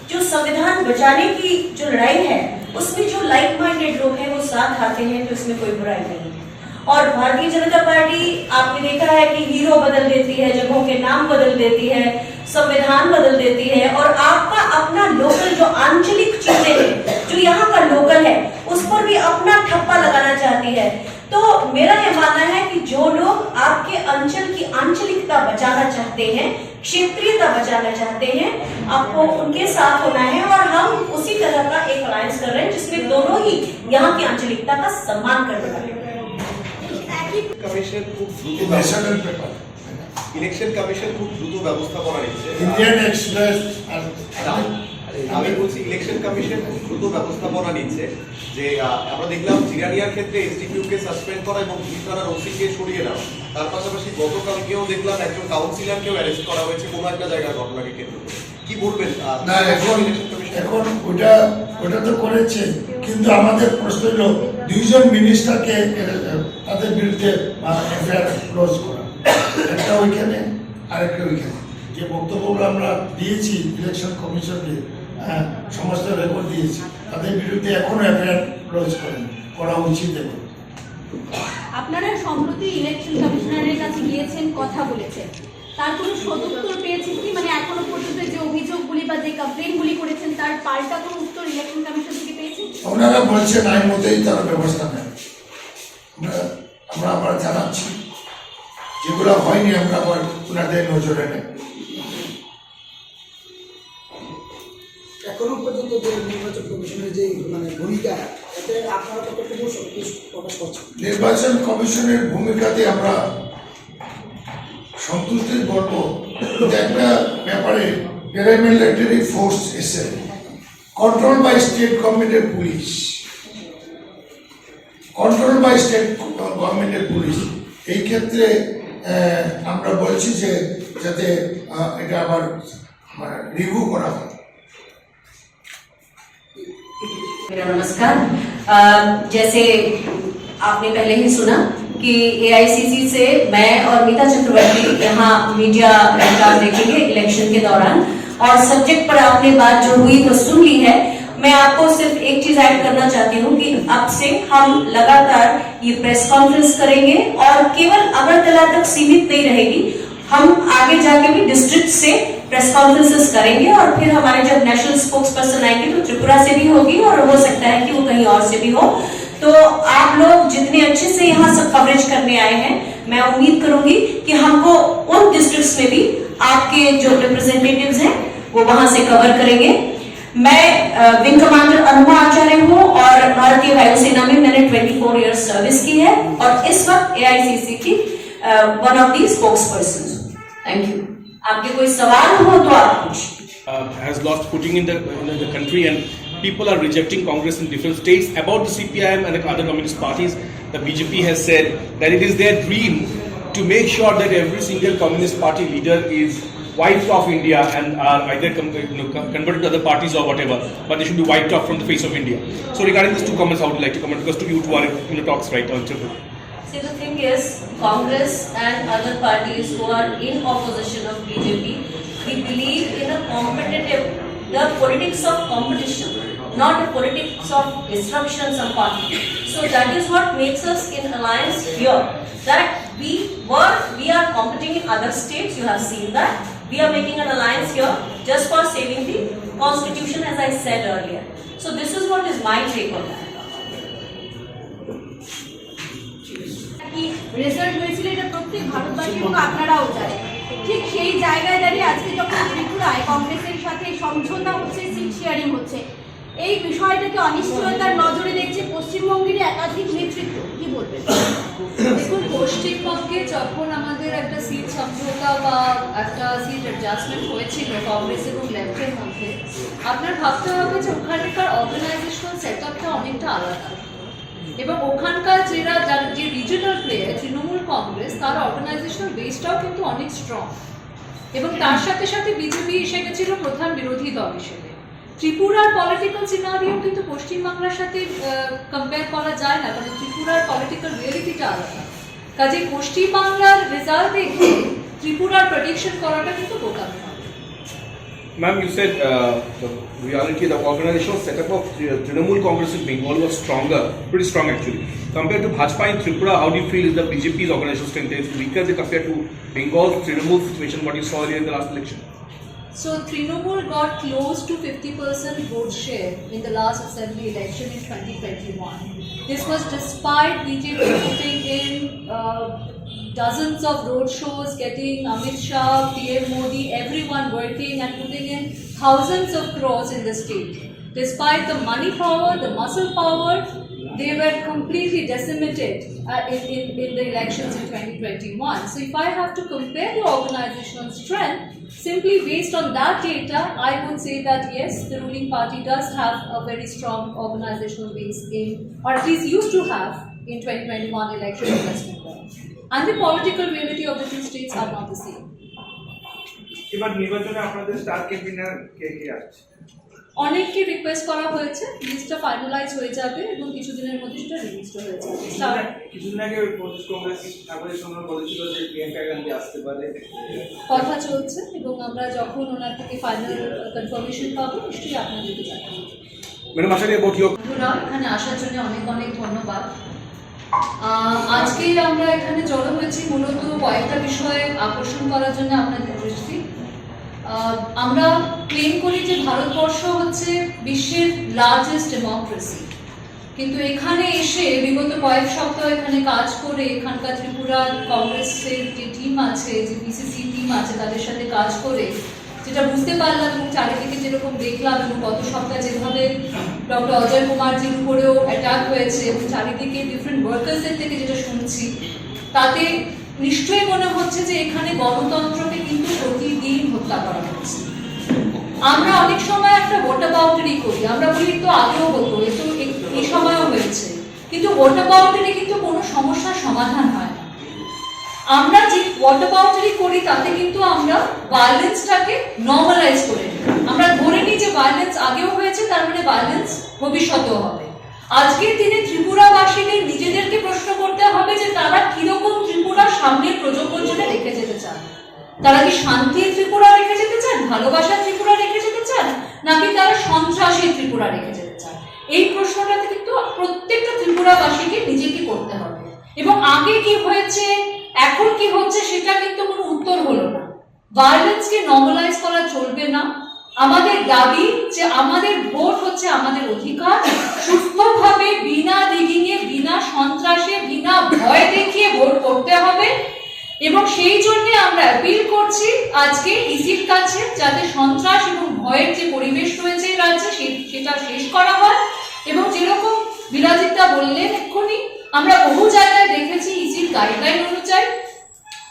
जो संविधान बचाने की जो लड़ाई है उसमें जो लाइक माइंडेड लोग हैं वो साथ आते हैं तो इसमें कोई बुराई नहीं है। और भारतीय जनता पार्टी, आपने देखा है कि हीरो बदल देती है, जगहों के नाम बदल देती है, संविधान बदल देती है और आपका अपना लोकल जो आंचलिक चीजें हैं, जो यहाँ का लोकल है, उस पर भी अपना ठप्पा लगाना चाहती है। तो मेरा ये मानना है कि जो लोग आपके अंचल की आंचलिकता बचाना चाहते हैं, क्षेत्रीयता बचाना चाहते हैं, आपको उनके साथ होना है और हम उसी तरह का एक अलायंस कर रहे हैं जिसमें दोनों ही यहाँ की आंचलिकता का सम्मान करने वाले हैं। কমিশন খুব দ্রুত ন্যাশনাল পেপার। ইলেকশন কমিশন খুব দ্রুত ব্যবস্থাপনা নিচ্ছে। ইন্ডিয়ান এক্সপ্রেস আর না, আমি বলছি ইলেকশন কমিশন খুব দ্রুত ব্যবস্থাপনা নিচ্ছে। যে, আহ, আমরা দেখলাম জিরানিয়ার ক্ষেত্রে এসডিপিও কে সাসপেন্ড করা এবং দুই থানার ওসি কে সরিয়ে নেওয়া। তার পাশাপাশি গতকালকেও দেখলাম একজন কাউন্সিলরকেও অ্যারেস্ট করা হয়েছে কোনো একটা জায়গার ঘটনাকে কেন্দ্র করে। কি বলবেন, আহ, না, এখন, ইলেকশন কমিশন? এখন ওটা, ওটা তো করেছে, কিন্তু আমাদের প্রশ্ন হলো দুইজন মিনিস্টারকে, এ, তাদের বিরুদ্ধে, আহ, এফআইআর ক্লোজ করা, একটা ওইখানে, আরেকটা ওইখানে। যে বক্তব্যগুলো আমরা দিয়েছি ইলেকশন কমিশনকে, আহ, সমস্ত রেকর্ড দিয়েছি, তাদের বিরুদ্ধে এখনো এফআইআর ক্লোজ করেনি, করা উচিত এবং আপনারা সম্প্রতি ইলেকশন কমিশনারের কাছে গিয়েছেন, কথা বলেছেন, তার কোনো সদুত্তর পেয়েছেন কি? মানে, এখনো পর্যন্ত যে অভিযোগগুলি বা যে কমপ্লেইনগুলি করেছেন, তার পাল্টা কোনো উত্তর ইলেকশন কমিশন থেকে পেয়েছেন? ওনারা বলছেন আইন মতোই তারা ব্যবস্থা নেন। আমরা, আমরা আবার জানাচ্ছি, যেগুলো হয়নি আমরা আবার ওনাদের নজরে নেব। এখনো পর্যন্ত যে নির্বাচন কমিশনের যে, মানে, ভূমিকা, এতে আপনারা কতটুকু সন্তুষ্ট প্রকাশ করছেন? নির্বাচন কমিশনের ভূমিকাতে আমরা সন্তুষ্টি বলবো যে একটা ব্যাপারে প্যারামিলিটারি ফোর্স এসে কন্ট্রোল বাই স্টেট গভর্নমেন্টের পুলিশ, কন্ট্রোল বাই স্টেট গভর্নমেন্টের পুলিশ। এই ক্ষেত্রে আহ, আমরা বলছি যে যাতে আহ, এটা আবার রিভিউ করা হয়। मेरा नमस्कार। अ, जैसे आपने पहले ही सुना कि एआईसीसी से मैं और मीता चक्रवर्ती यहाँ मीडिया रिकॉर्ड देखेंगे इलेक्शन के दौरान। और सब्जेक्ट पर आपने बात जो हुई वो सुन ली है। मैं आपको सिर्फ एक चीज ऐड करना चाहती हूँ कि अब से हम लगातार ये प्रेस कॉन्फ्रेंस करेंगे और केवल अगरतला तक सीमित नहीं रहेगी। हम आगे जाके भी डिस्ट्रिक्ट से प्रेस कॉन्फ्रेंसेस करेंगे और फिर हमारे जब नेशनल स्पोक्स पर्सन आएंगे तो त्रिपुरा से भी होगी और हो सकता है कि वो कहीं और से भी हो। तो आप लोग जितने अच्छे से यहाँ सब कवरेज करने आए हैं, मैं उम्मीद करूंगी कि हमको उन डिस्ट्रिक्ट्स में भी आपके जो रिप्रेजेंटेटिव्स हैं वो वहां से कवर करेंगे। मैं विंग कमांडर अनुमा आचार्य हूँ और भारतीय वायुसेना में मैंने ट्वेंटी फोर ईयर्स सर्विस की है और इस वक्त एआईसीसी की one of the spokes person. Thank you. आपके कोई सवाल हो तो आप पूछिए। Uh, has lost footing in the, in the country, and people are rejecting Congress in different states. About the C P I M and the other communist parties, the B J P has said that it is their dream to make sure that every single communist party leader is wiped off India and are either com- you know, con- converted to other parties or whatever, but they should be wiped off from the face of India. So regarding these two comments, how would you like to comment? Because to you two are in you know, talks right now in Tripura. See, the thing is, Congress and other parties who are in opposition of B J P, we believe in a competitive, the politics of competition, not the politics of destruction some party. So that is what makes us in alliance here. That we were, we are competing in other states, you have seen that. We are making an alliance here just for saving the constitution, as I said earlier. So this is what is my take on that. কি রেজাল্ট হয়েছিল, এটা প্রত্যেক ভারতবাসী এবং আপনারাও জানেন। ঠিক সেই জায়গায় দাঁড়িয়ে আজকে যখন ত্রিপুরায় কংগ্রেসের সাথে সমঝোতা হচ্ছে, সিট শেয়ারিং হচ্ছে, এই বিষয়টাকে অনিশ্চয়তার নজরে দেখছে পশ্চিমবঙ্গেরই একাধিক নেতৃত্ব। কি বলবেন? দেখুন, পশ্চিমবঙ্গে যখন আমাদের একটা সিট সমঝোতা বা একটা সিট অ্যাডজাস্টমেন্ট হয়েছিল কংগ্রেস এবং লেফটের মধ্যে, আপনার ভাবতে হবে যে ওখানকার অর্গানাইজেশনাল সেট আপটা অনেকটা আলাদা। এবং ওখানকার যারা, যারা যে রিজিওনাল প্লেয়ার তৃণমূল কংগ্রেস, তার অর্গানাইজেশনাল বেসটাও কিন্তু অনেক স্ট্রং। এবং তার সাথে সাথে বিজেপি এসে গেছিল প্রধান বিরোধী দল হিসেবে। ত্রিপুরার পলিটিক্যাল সিনারিও কিন্তু পশ্চিমবাংলার সাথে কম্পেয়ার করা যায় না, কারণ ত্রিপুরার পলিটিক্যাল রিয়েলিটিটা আলাদা। কাজে পশ্চিমবাংলার রেজাল্ট দেখে ত্রিপুরার প্রেডিকশন করাটা কিন্তু বোকামি হবে। Ma'am, you said uh, the reality, the organizational setup of Tri- Trinamool Congress in Bengal was stronger, pretty strong actually. Compared to Bhajpa in Tripura, how do you feel is the B J P's organizational strength is weaker than compared to Bengal's Trinamool situation, what you saw earlier in the last election? So Trinamool got close to fifty percent vote share in the last assembly election in twenty twenty-one. This was despite B J P putting in uh, dozens of road shows, getting Amit Shah, P M Modi, everyone working and putting in thousands of crores in the state. Despite the money power, the muscle power, they were completely decimated uh, in, in, in the elections in twenty twenty-one. So if I have to compare the organizational strength, simply based on that data, I would say that yes, the ruling party does have a very strong organizational base in, or at least used to have in twenty twenty-one election in West Bengal. And the political reality of the two states are not the same. এবার নির্বাচনে আপনাদের star campaigner কে কে আছে? অনেককে রিকোয়েস্ট করা হয়েছে, লিস্টটা ফাইনালাইজ হয়ে যাবে এবং কিছুদিনের মধ্যে সেটা রিলিজড হয়ে যাবে। স্টার কিছুদিন আগে প্রদেশ কংগ্রেস ঠাকুরের সঙ্গে বলেছিল যে প্রিয়াঙ্কা গান্ধী আসতে পারে। কথা চলছে এবং আমরা যখন ওনার থেকে ফাইনাল কনফার্মেশন পাবো, নিশ্চয়ই আপনাদেরকে জানাবো। Madam, Ashari, about your বন্ধুরা, এখানে আসার জন্য অনেক অনেক ধন্যবাদ। আহ, আজকে আমরা এখানে জড়ো হয়েছি মূলত কয়েকটা বিষয়ে আকর্ষণ করার জন্য আপনাদের দৃষ্টি। আহ, আমরা ক্লেম করি যে ভারতবর্ষ হচ্ছে বিশ্বের লার্জেস্ট ডেমোক্রেসি, কিন্তু এখানে এসে বিগত কয়েক সপ্তাহ এখানে কাজ করে, এখানকার ত্রিপুরা কংগ্রেসের যে টিম আছে, যে পিসিসি টিম আছে, তাদের সাথে কাজ করে যেটা বুঝতে পারলাম এবং চারিদিকে যেরকম দেখলাম এবং গত সপ্তাহে যেভাবে ডক্টর অজয় কুমারজির উপরেও অ্যাটাক হয়েছে এবং চারিদিকে ডিফারেন্ট ওয়ার্কার্সদের থেকে যেটা শুনছি, তাতে নিশ্চয়ই মনে হচ্ছে যে এখানে গণতন্ত্রকে কিন্তু প্রতিদিন হত্যা করা হচ্ছে। আমরা অনেক সময় একটা হোয়াটাবাউটারি করি, আমরা বলি তো আগেও হতো, এ তো এক- এই সময়ও হয়েছে, কিন্তু হোয়াটাবাউটারি কিন্তু কোনো সমস্যার সমাধান হয় না। আমরা যে হোয়াটাবাউটারি করি তাতে কিন্তু আমরা ভায়োলেন্সটাকে নর্মালাইজ করে নিই। আমরা ধরে নিই যে ভায়োলেন্স আগেও হয়েছে, তার মানে ভায়োলেন্স ভবিষ্যতেও হবে। আজকের দিনে ত্রিপুরাবাসীদের নিজেদেরকে প্রশ্ন করতে হবে যে তারা কিরকম ত্রিপুরা সামনের প্রজন্মর জন্য রেখে যেতে চান। তারা কি শান্তির ত্রিপুরা রেখে যেতে চান, ভালোবাসার ত্রিপুরা রেখে যেতে চান, নাকি তারা সন্ত্রাসের ত্রিপুরা রেখে যেতে চান? এই প্রশ্নটা কিন্তু প্রত্যেকটা ত্রিপুরাবাসীকে নিজেকে করতে হবে। এবং আগে কি হয়েছে, এখন কি হচ্ছে, সেটা কিন্তু কোনো উত্তর হলো না। ভায়োলেন্সকে নর্মালাইজ করা চলবে না। আমাদের দাবি যে আমাদের ভোট হচ্ছে আমাদের অধিকার, সুস্থভাবে, বিনা রিগিংয়ে, বিনা সন্ত্রাসে, বিনা ভয় দেখিয়ে ভোট করতে হবে। এবং সেই জন্য আমরা অ্যাপিল করছি আজকে ইসির কাছে, যাতে সন্ত্রাস এবং ভয়ের যে পরিবেশ রয়েছে এই রাজ্যে, সে- সেটা শেষ করা হয়। এবং যেরকম বিরাজিতা বললেন এক্ষুনি, আমরা বহু জায়গায় দেখেছি ইসির গাইডলাইন অনুযায়ী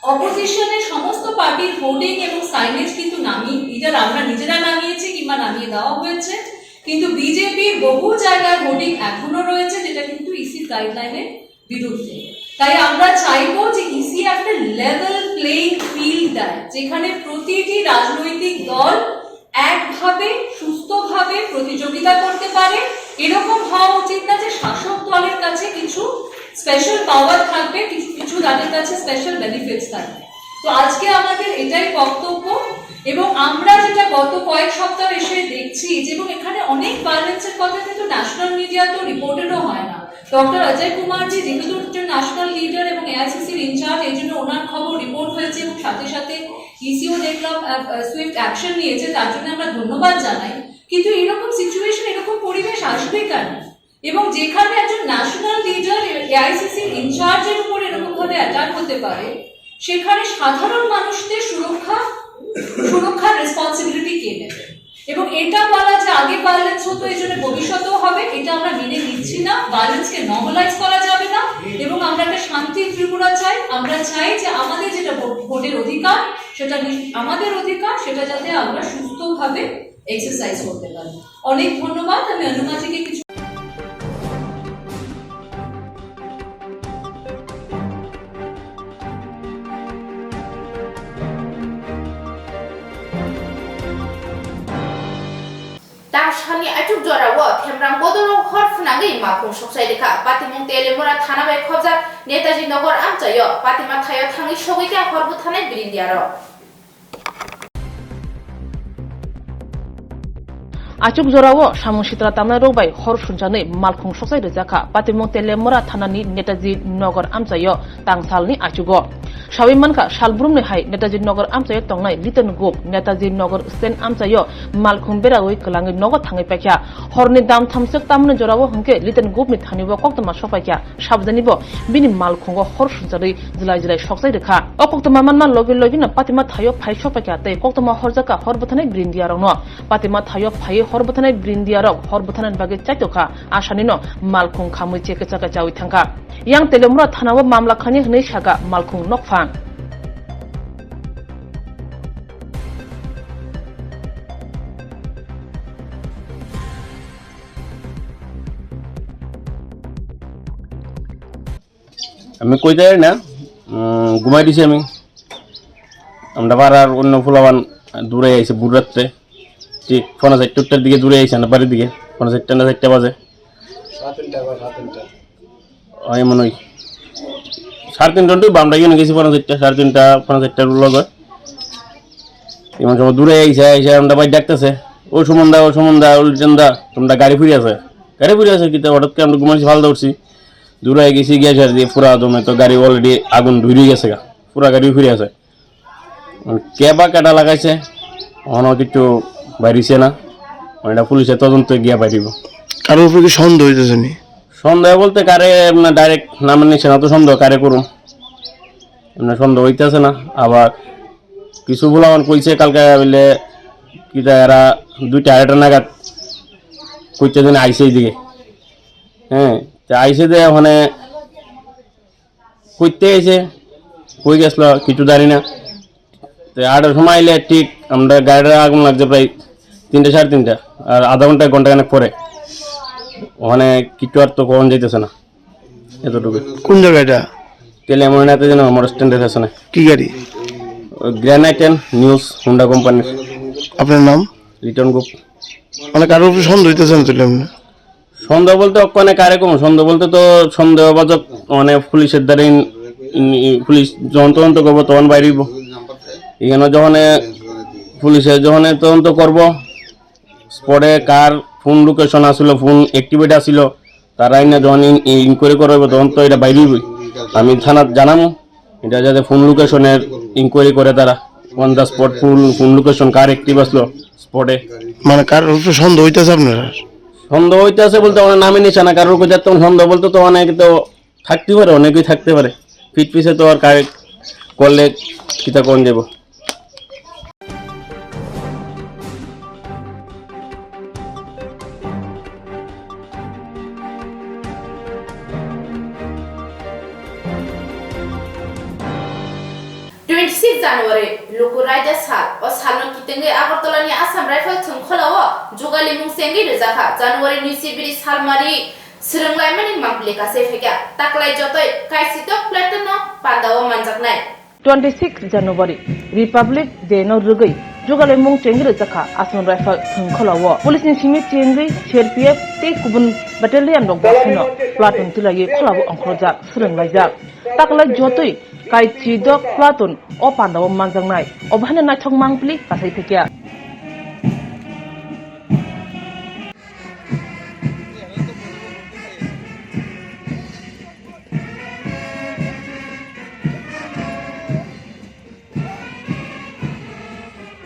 অপোজিশনের সমস্ত পার্টির হোর্ডিং এবং সাইনেজ কিন্তু নামিয়ে, ইদার আমরা নিজেরা নামিয়েছি কিংবা নামিয়ে দেওয়া হয়েছে, কিন্তু বিজেপির বহু জায়গায় হোর্ডিং এখনো রয়েছে, যেটা কিন্তু ইসির গাইডলাইনের বিরুদ্ধে। তাই আমরা চাইবো যে ইসি একটা লেভেল প্লেইং ফিল্ড দেয়, যেখানে প্রতিটি রাজনৈতিক দল একভাবে সুস্থভাবে প্রতিযোগিতা করতে পারে। এরকম হওয়া উচিত না যে শাসক দলের কাছে কিছু স্পেশাল পাওয়ার থাকবে, কিছু কিছু তাদের কাছে স্পেশাল বেনিফিটস থাকবে। তো আজকে আমাদের এটাই বক্তব্য। এবং আমরা যেটা গত কয়েক সপ্তাহ এসে দেখছি যে, এবং এখানে অনেক ভায়োলেন্সের কথা কিন্তু ন্যাশনাল মিডিয়াতেও রিপোর্টেডও হয় না। ডক্টর অজয় কুমারজি যেহেতু একজন ন্যাশনাল লিডার এবং এআইসিসির ইনচার্জ, এই জন্য ওনার খবর রিপোর্ট হয়েছে এবং সাথে সাথে ইসিও দেখলাম সুইফট অ্যাকশন নিয়েছে, তার জন্য আমরা ধন্যবাদ জানাই। কিন্তু এরকম সিচুয়েশন, এরকম পরিবেশ আসবে কেন? এবং যেখানে একজন ন্যাশনাল লিডার এআইসিসির ইনচার্জের উপর এরকম ভাবে অ্যাটাক হতে পারে, সেখানে সাধারণ মানুষদের সুরক্ষা, সুরক্ষার রেসপন্সিবিলিটি কে নেবে? এবং এটা বলা যে আগে ভায়োলেন্স হতো, এই জন্য ভবিষ্যতেও হবে, এটা আমরা মেনে নিচ্ছি না। ভায়োলেন্সকে নর্মালাইজ করা যাবে না। এবং আমরা একটা শান্তি ত্রিপুরা চাই। আমরা চাই যে আমাদের যেটা ভো- ভোটের অধিকার, সেটা নি- আমাদের অধিকার, সেটা যাতে আমরা সুস্থভাবে এক্সারসাইজ করতে পারি। অনেক ধন্যবাদ। আমি অনুমাজিকে কিছু Tang salni achuk jorao Themram bodolrok hor phwnangwi malkhung soksai rwkha. Patimung Telemura thana bai khobjak Netaji Nagar amchaio patima thaio thangwi sogwi kha hor bwthanai birindiarok. Achuk jorao samung sitra tamnai rok bai hor sunjaknai malkhung soksai rijak kha. Patimung Telemura thanani Netaji Nagar amchaio tangsalni achugo. Sawi mankha, salbrumni hai Netaji Nagar amchaio tongnai Liten Gup, Netaji Nagar stand amchaio malkhung berawi kwlangwi nogo thangwi paikha. Horni dam thamswk tamni jorao hwnkhe Liten Gupni thani o koktwma sokpaikha. Sabjani bo bini malkhungo hor sunjagwi jwlai jwlai soksai rwkha. O koktwma manma logi logino patima thaio phai sokpaikha tei koktwma horjakha hor bwthanai birindiarokno. Patima thaio phaiwi hor bwthanai birindiarok hor bwthanani bagwi chaitokha, asanino malkhung khamwi chekhe chakhe chawi thangkha. Yang Telemura thanao mamla khani hwnwi sakha malkhung nokphang. আমি কইতে পারি না, উম, ঘুমাই দিছি আমি। আমরা পাড়ার অন্য ফুলাবান দূরে আইছে ভোর রাত্রে, ঠিক পৌনে চারটার দিকে দূরে আইছে না বাড়ির দিকে, পৌনে চারটা না চারটা বাজে। সাড়ে তিনটা বা সাড়ে তিনটা। ওই মনে হয় সাড়ে তিনটা তো আমরা এখানে গেছি পৌনে চারটা, সাড়ে তিনটা, পৌনে চারটার লগে। এমন সময় দূরে আইসা, আইসা আমরা ভাই ডাকতেছে, "ও সুমন দা, ও সুমন দা, ও লিটন দা, তোমরা গাড়ি ফুরি আছে?" গাড়ি ফুরি আছে কিতা? হঠাৎ করে আমরা ঘুমাইছি, ফালদা উঠছি, দূরে গেছি, গিয়া সার দিয়ে পুরা দমে তো গাড়ি অলরেডি আগুন ধরে গেছে গা, পুরা গাড়ি ফুরি আছে। মানে, কে বা কেটা লাগাইছে, অহনো কিছু বাইরিছে না, মানে, এটা পুলিশে তদন্ত গিয়া বাইরিব। কারোর উপরে কি সন্দেহ হইতেছে নি? সন্দেহ বলতে কারে, মানে, ডাইরেক্ট নাম নিচ্ছে না তো সন্দেহ কারে করুম, এমনি সন্দেহ হইতেছে না। আবার কিছু বলে আমার কইছে কালকে বলে কিতা এরা দুইটা আড়াইটা নাগাদ কইতে দিন আইসে এইদিকে। হ্যাঁ, তো আইসে যে ওখানে কইতে এসে কই গেছিল কিছু জানি না। তো আড়াইটার সময় আইলে ঠিক আমরা গাড়িটা আগুন লাগছে প্রায় তিনটা, সাড়ে তিনটা, আর আধা ঘন্টা, এক ঘন্টা খানেক পরে ওখানে কিছু আর তো কখন যাইতেছে না। এতটুকু। কোন জায়গা এটা? তেলিয়ামুড়া নেতাজি নগর মোটর স্ট্যান্ডের পেছনে। কি গাড়ি? ওই গ্র্যানাইট এন্ড নিউজ হুন্ডা কোম্পানির। আপনার নাম? লিটন গুপ। মানে কারোর উপরে সন্দেহ হইতেছে না তুলে এমনি? সন্দেহ বলতে ওখানে কারে কম? সন্দেহ বলতে তো সন্দেহভাজন, মানে পুলিশের দ্বারা ইন-, ইন-, পুলিশ যখন তদন্ত করবো তখন বাইরে হইব। এখানে যখন পুলিশে যখন তদন্ত করবো, স্পটে কার ফোন লোকেশন আসিল, ফোন অ্যাক্টিভেট আসিল, তারা এনে যখন ইন-, ইনকোয়ারি করবে তখন তো এটা বাইরে হইবই। আমি থানাত জানামু, এটা যাতে ফোন লোকেশনের ইনকোয়ারি করে তারা, on the spot phone, phone location কার অ্যাক্টিভ আসলো স্পটে। মানে কার উপরে সন্দেহ হইতেছে আপনার? সন্দেহ হইতেছে বলতে ওনার নামে নিশানা কারোর উপর যাতে সন্দেহ বলতে তো অনেকে তো থাকতে পারে, অনেকেই থাকতে পারে। ফিট পিছে তো আর কারেক্ট করলে কিতা কোন দেব। Twenty six January, Luku Raida Sal. O salno kitengwi Agartala ni Assam Rifle thwngkhwla o jugalimung chengwi rwjakha. January ni sibiri salmari swrwnglaimani mangpili kasai phaikha. Taklai jotoi Kaichitok platoon no pandao manjaknai. Twenty six January, Republic Day no rwgwi jugalimung chengwi rwjakha Assam Rifle thwngkhwla o. Police ni simi chengwi C R P F tei kubun battalion rok bai phano platoon twilaiwi khwlao ongkhorjak, swrwnglaijak. Taklai jotoi Kaichidok platoon o pandao manjaknai, obo haino naithok mangpili kasai phaikha.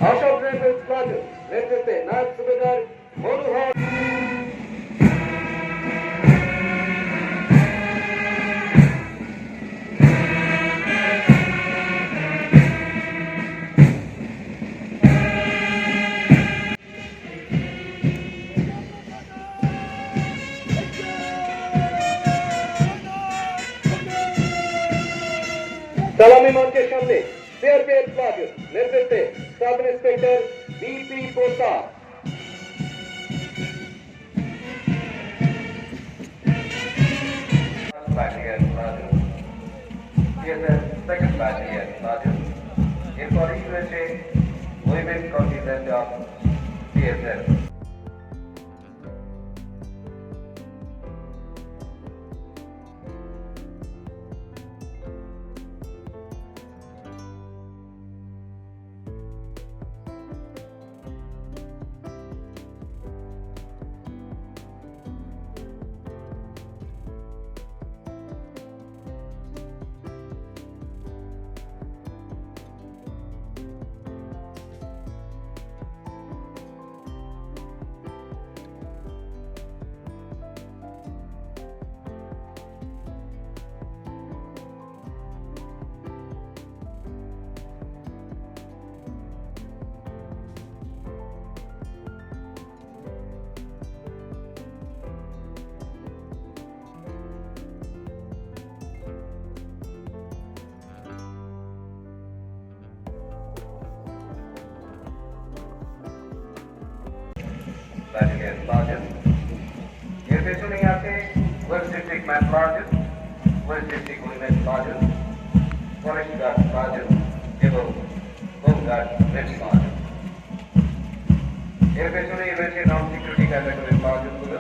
Assam Rifles Platoon, নেতৃত্বে নায়ব সুবেদার মনোহর। সালামি মঞ্চের সামনে CRPF platoon নেতৃত্বে sub inspector BP Poddar. Battalion Platoon, CSF second battalion platoon. এরপরেই রয়েছে women contingent of CSF. Battalion platoon. এর পেছনেই আছে west district man platoon, west district women platoon, forest guard platoon এবং হোম গার্ড রেড প্লাটুন। এর পেছনেই রয়েছে নন সিকিউরিটি ক্যাটাগরির প্লাটুনগুলো,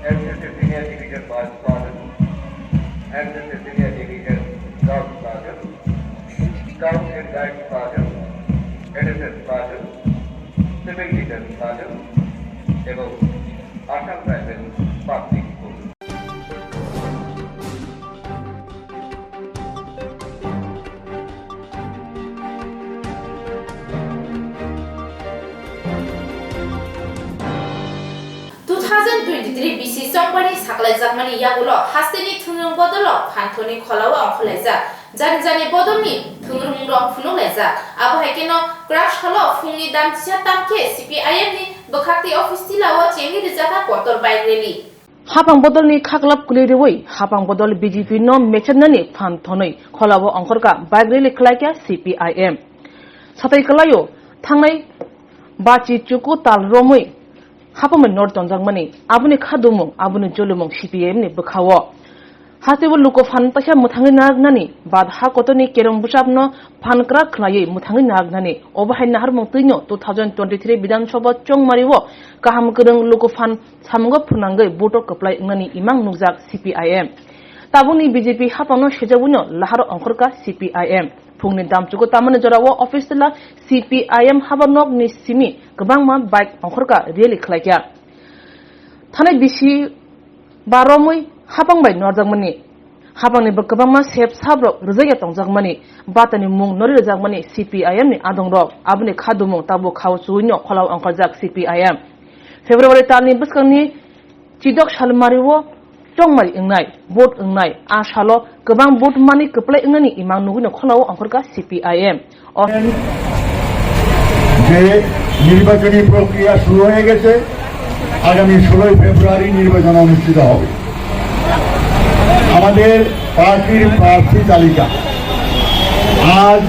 NCC senior division boys platoon, NCC senior division girls platoon, scout and guide platoon, NSS platoon, civil defence platoon এবং Assam rifles public school. Two thousand twenty-three bisi chongmani saklaijakmani yagulo hasteni thwngrwng bodolo phanthoni kholao ongkhorlaijak Jani jani bodolni thwngrumungrok phunuk laijak. Abo hai kheno kwrak salo phungni dam chisa tam khe C P I M ni bwkhaktwi office tila o chengwi rijak kha kotor bike rally. Hapang bodolni khaklap kwlwi rwui hapang bodol B J P no mechenani phan thonwi kholao ongkhorkha bike rally khlaikha C P I M. Satai kwlaio thangnai bachi chuku tal romwi hapangbai nor tonjakmani, aboni khadumung, aboni jolumung C P I M ni bwkhao. Hasteo luku phan taisa mwthangwi narwknani, bad ha kotorni kerong bwsapno phan kwrak khlaiwi mwthangwi narwknani, obo hai naharmung twino two thousand twenty-three Bidhan Sabha chongmario kaham kwrwng luku phan samungo phwnangwi vote o kwplai wngnani imang nukjak C P I M. Tabukni B J P hapangno sejagwino laharo ongkhorkha C P I M. Phungni damchugo tamani jorao office tila C P I M habar nokni simi kwbangma bike ongkhorkha rally khlaikha. Thanai bisi ba romwi hapang bai norjakmani. Hapangni bo kwbangma sep saprok rwjakya tongjakmani. Batani mung nori rwjakmani C P I M ni adongrok. Aboni khadumung tabuk khao chuino kholao ongkhorjak C P I M. February talni bwskangni chidok salmario chongmari wngnai, vote wngnai, a salo kwbang vote mani kwplai wngnani imang nugwino kholao ongkhorkha C P I M. O যে নির্বাচনী প্রক্রিয়া শুরু হয়ে গেছে, আগামী ষোলোই ফেব্রুয়ারি নির্বাচন অনুষ্ঠিত হবে। আমাদের পার্টির প্রার্থী তালিকা আজ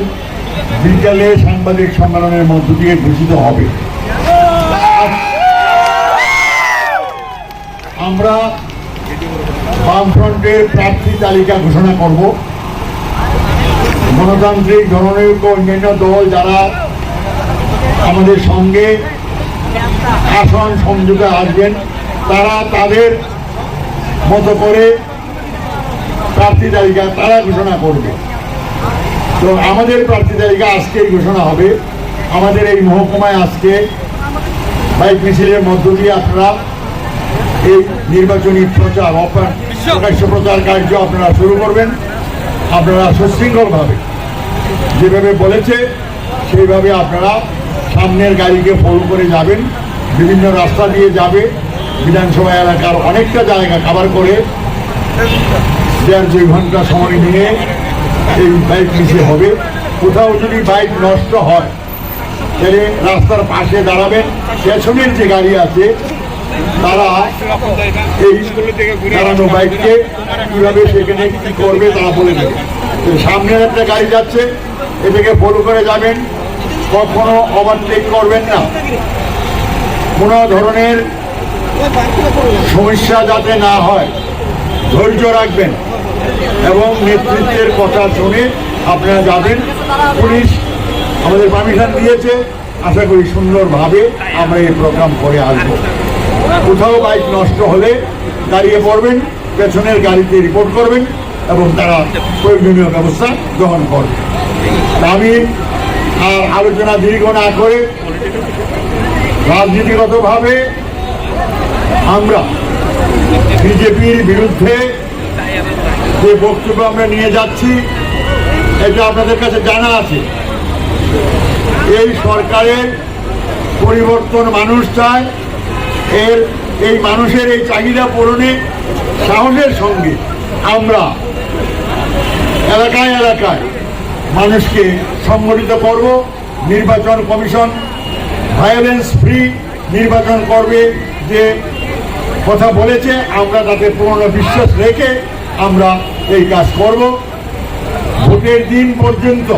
বিকালে সাংবাদিক সম্মেলনের মধ্য দিয়ে ঘোষিত হবে। আমরা বামফ্রন্টের প্রার্থী তালিকা ঘোষণা করব। গণতান্ত্রিক জননায়ক ও অন্যান্য দল যারা আমাদের সঙ্গে আসন সমঝোতা আসবেন, তারা তাদের মতো করে প্রার্থী তালিকা তারা ঘোষণা করবে। তো আমাদের প্রার্থী তালিকা আজকেই ঘোষণা হবে। আমাদের এই মহকুমায় আজকে বাইক মিছিলের মধ্য দিয়ে আপনারা এই নির্বাচনী প্রচার, অপা-, প্রকাশ্য প্রচার কার্য আপনারা শুরু করবেন। আপনারা সুশৃঙ্খলভাবে যেভাবে বলেছে সেইভাবে আপনারা সামনের গাড়িকে ফলো করে যাবেন, বিভিন্ন রাস্তা দিয়ে যাবে। বিধানসভা এলাকার অনেকটা জায়গা কভার করে দেড় দুই ঘন্টা সময় নিয়ে এই বাইক মিছিল হবে। কোথাও যদি বাইক নষ্ট হয়, তাহলে রাস্তার পাশে দাঁড়াবেন, পেছনের যে গাড়ি আছে তারা এই দাঁড়ানো বাইককে কীভাবে সেখানে কী করবে তারা বলে দেবে। তো সামনের একটা গাড়ি যাচ্ছে, এটাকে ফলো করে যাবেন, কখনো ওভারটেক করবেন না। কোনো ধরনের সমস্যা যাতে না হয়, ধৈর্য রাখবেন এবং নেতৃত্বের কথা শুনে আপনারা যাবেন। পুলিশ আমাদের পারমিশন দিয়েছে, আশা করি সুন্দরভাবে আমরা এই প্রোগ্রাম করে আসবো। কোথাও বাইক নষ্ট হলে দাঁড়িয়ে পড়বেন, পেছনের গাড়িতে রিপোর্ট করবেন এবং তারা প্রয়োজনীয় ব্যবস্থা গ্রহণ করবে। আমি আর আলোচনা দীর্ঘ না করে রাজনীতিগতভাবে আমরা বিজেপির বিরুদ্ধে যে বক্তব্য আমরা নিয়ে যাচ্ছি, এটা আপনাদের কাছে জানা আছে। এই সরকারের পরিবর্তন মানুষ চায়। এর, এই মানুষের এই চাহিদা পূরণে সাহসের সঙ্গে আমরা এলাকায় এলাকায় মানুষকে সংগঠিত করব। নির্বাচন কমিশন ভায়োলেন্স ফ্রি নির্বাচন করবে যে কথা বলেছে, আমরা তাতে পূর্ণ বিশ্বাস রেখে আমরা এই কাজ করব। ভোটের দিন পর্যন্ত